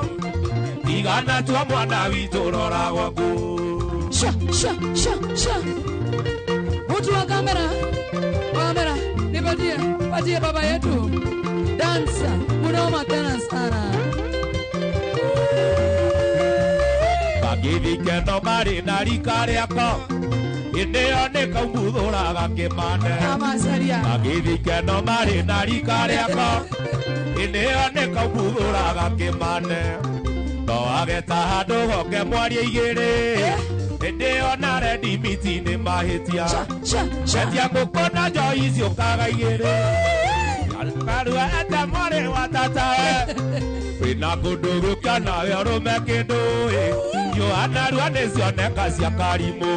tigana tua mwana witũ rora gwaku. Sha sha sha sha. Mtu wa kamera. Kamera nipatie patie baba yetu. Dansa munoma tena sana. Kagithikeno marĩ na rika rĩakwa ĩndĩo nĩ kaumuthũraga kĩmane. Magithikeno marĩ na rika rĩakwa ĩndĩo nĩ kaumuthũraga kĩmane no ageta handũ goke mwaria igĩrĩ ĩndĩo na rendi miti nĩ mahĩtia cetia ngũkũ na njoi ciũkaga igĩrĩ karua ete mwarĩ wa tatawe wĩna kũndũ gũkia nawe ũrũme kĩndũ Yohana rua nĩcioneka cia karimũ.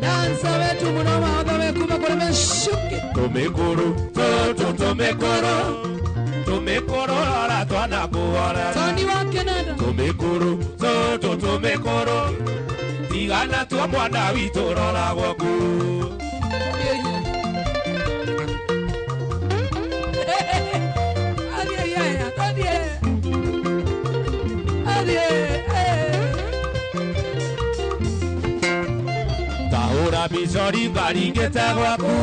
Dansa wetu munoma othe kuma kũrĩ Meshuki. Tumikuru tutu tumikuru tumikuru rora twana kuorera Tony wa Canada. Tumikuru tutu tumikuru tigana tua mwana witũ rora gwaku. Tahura micori ngaringĩte gwaku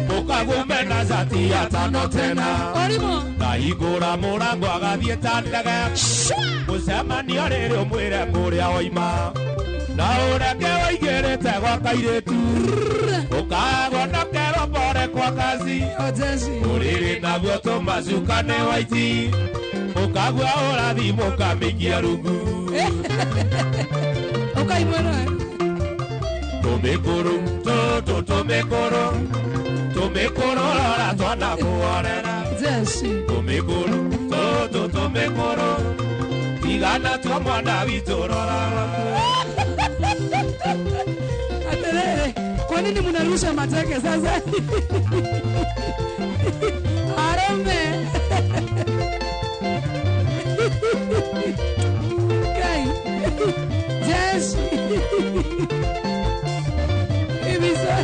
mũkagume na cati atano tena ngahingũra mũrango agathiĩ ta ndege mũcemanio rĩrĩ ũmwĩre kũrĩa woima na ũreke waigĩrĩte gwa kairĩtu ũkagonokerwo pore kwa kazi ũrĩrĩ naguo tũmacuka nĩ waiti ũkagua ũrathi mũkamĩikia rungu ũkaimwena. Tumikuru tutu tumikuru tumikuru rora twana kuorera tumikuru tutu tumikuru tigana tua mwana witũ rora gwaku. Aterere, kwa nini mnarusha mateke sasa? Arome. Kai. Jeshi. Ibisa.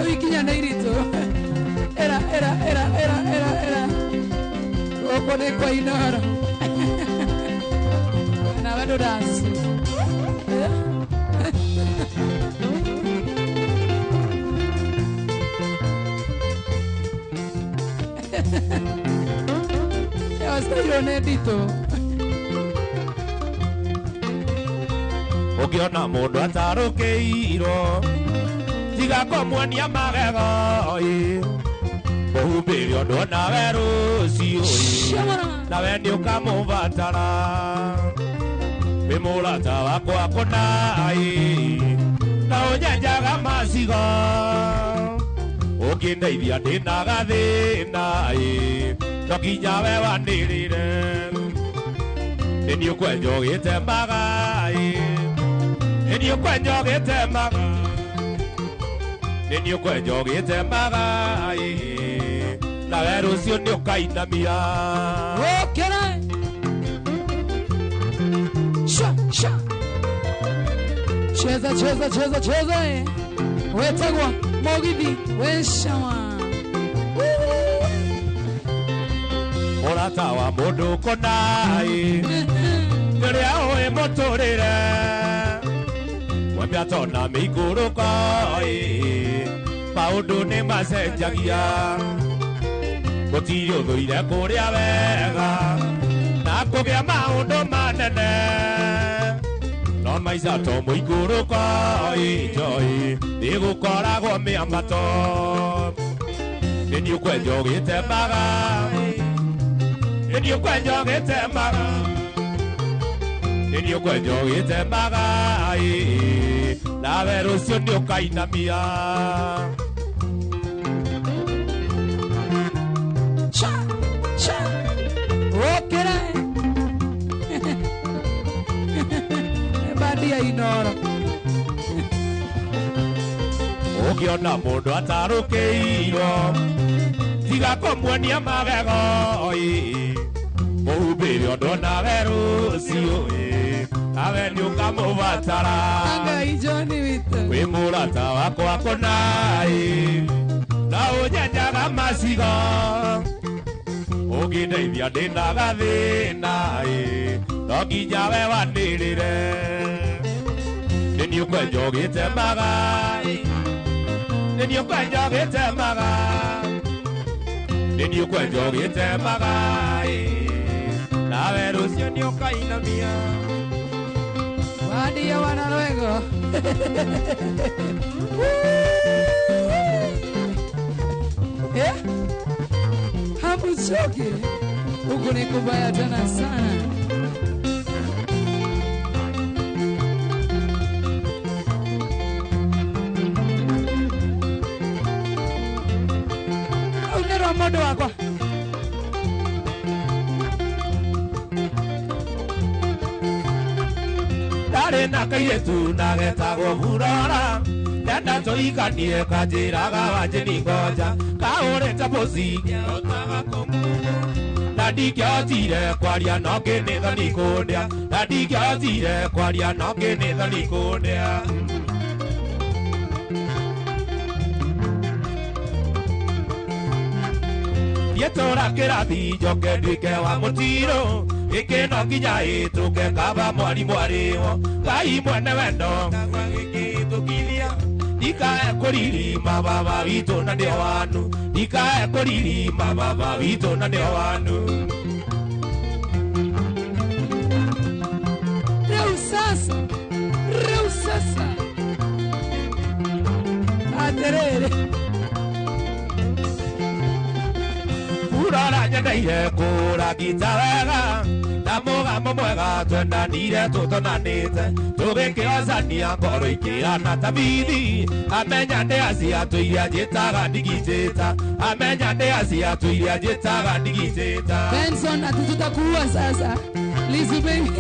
Wikinya na irito. Era era era era era era. Gũkũ nĩ kwa Inoro. Na bado dance. Ĩyo nĩ nditũ. Ũngĩona mũndũ atarũkĩirwo tiga kũmuonia magego mũhumbĩre ũndũ onawe rũciũ nawe nĩ ũkamũbatara wĩ mũrata wakwa kũna na ũnyenjaga macigo ũkĩndeithia ndĩna gathĩna no nginya we wanĩrĩre nĩ niĩ ũkwenja ũgĩtemaga nĩ niĩ ũkwenja ũgĩtemaga nĩ niĩ ũkwenja ũgĩtemaga nawe rũciũ nĩ ũkainamia. Ũkĩra. Sha sha. Cheza cheza cheza cheza wetagwa Mogithi weshawa. Mũrata wa mũndũ kũna rĩrĩa ũĩ mũtũrĩre mwambia tona mĩikũrũko maũndũ nĩ macenjagia gũtirĩ ũthũire kũrĩa wega na kũgĩa maũndũ manene no maica to mũikũrũko njoi nĩ gũkoragwo mĩambato nĩ niĩ ũkwenja ũgĩtemaga nĩ niĩ ũkwenja ũgĩtemaga nĩ niĩ ũkwenja ũgĩtemaga Nawe rũciũ nĩ ũkainamia. Cha cha. Okere. Bandi ya Inoro. Ũngĩona mũndũ atarũkĩirwo tiga kũmuonia magego ĩ. Mũhumbĩre ũndũ nawe rũciũ ĩ. Nawe nĩ ũkamũbatara. Ngai John witũ. Wĩ mũrata wakwa kũna ĩ. Na ũnyenjaga macigo. Ũngĩndeithia ndĩna gathĩna ĩ. No nginya we wanĩrĩre. Nĩ niĩ ũkwenja ũgĩtemaga ĩ. Nĩ niĩ ũkwenja ũgĩtemaga. Nĩ niĩ ũkwenja ũgĩtemaga ĩ. Nawe rũciũ nĩ ũkainamia. Wadi ya wanarwego. Eh? Hamuchoki. Huku ni kubaya tena sana. Unero modo wakwa. Ndarĩ na kairĩtu na getagwo Burora. Ndenda tũikanie kanjĩraga wanjĩ ngoja. Kahũrĩte bũci ngĩhotaga kũmuna. Na ndingĩahotire kwaria no ngĩnĩtho nĩ kũndĩa. Na ndingĩahotire kwaria no ngĩnĩtho nĩ kũndĩa. Ndietũra kĩrathi njoke nduĩke wa mũtirũ. Gĩkĩ no nginya ĩtũke kaba mwarimũ arĩwo. Ngai mwene wendo gĩkĩtũkiria. Ndikae kũririma baba witũ na ndĩ wanu. Ndikae kũririma baba witũ na ndĩ wanu. Rĩu sasa. Rĩu sasa. Atĩrĩrĩ. Urora nyendeire kũra ngita wega. Na mũgamo mwega twendanire tũtonanĩte. Tũgĩkĩocania ngoro ikĩrana ta bithi. Amenya ndĩ aciatũ iria njĩtaga ndigitĩta. Amenya ndĩ aciatũ iria njĩtaga ndigitĩta. Benson ati tutakuua sasa. Lizzy baby.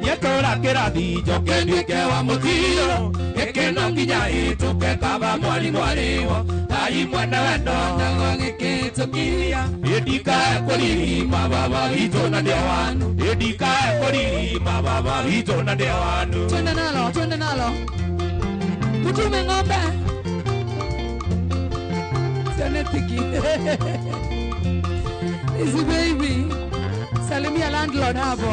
Ndietũra kĩrathi njoke nduĩke wa mũtirũ. Gĩkĩ no nginya ĩtũke kaba mwarimũ arĩwo. Ngai mwene wendo Ndagwa gĩkĩtũkiria. Ndikae kũririma baba witũ na ndĩ wanu. Ndikae kũririma baba witũ na ndĩ wanu. Twende nalo, twende nalo. Tutume ng'ombe. Sionetiki. Lizzy baby. Salimia landlord hapo.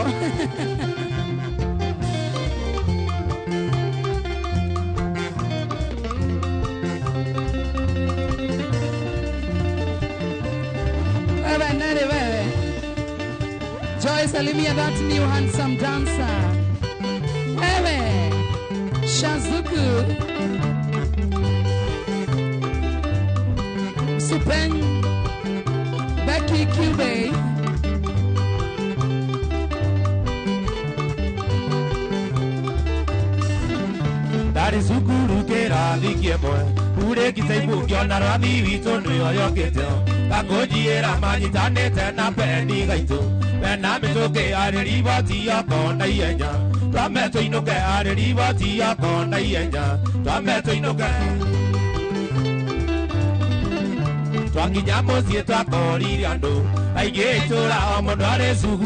Wewe nani wewe? Joy salimia that new handsome dancer. Wewe Shazuku. Supeng. Becky Cube. Ndarĩ cukuru kĩrathi kĩmwe. Urĩkite ibungio na rwathi witũ nĩoyokĩte. Gakũnjiĩra manyitanĩte na peni gaitũ. Mena mĩtũkĩ arĩ riboti yakwa na ihenya. Twambe tũinũke arĩ riboti yakwa na ihenya. Twambe tũinũke. Twakinya mũciĩ twakorire andũ aingĩ itũra o mũndũ arĩ cukuru.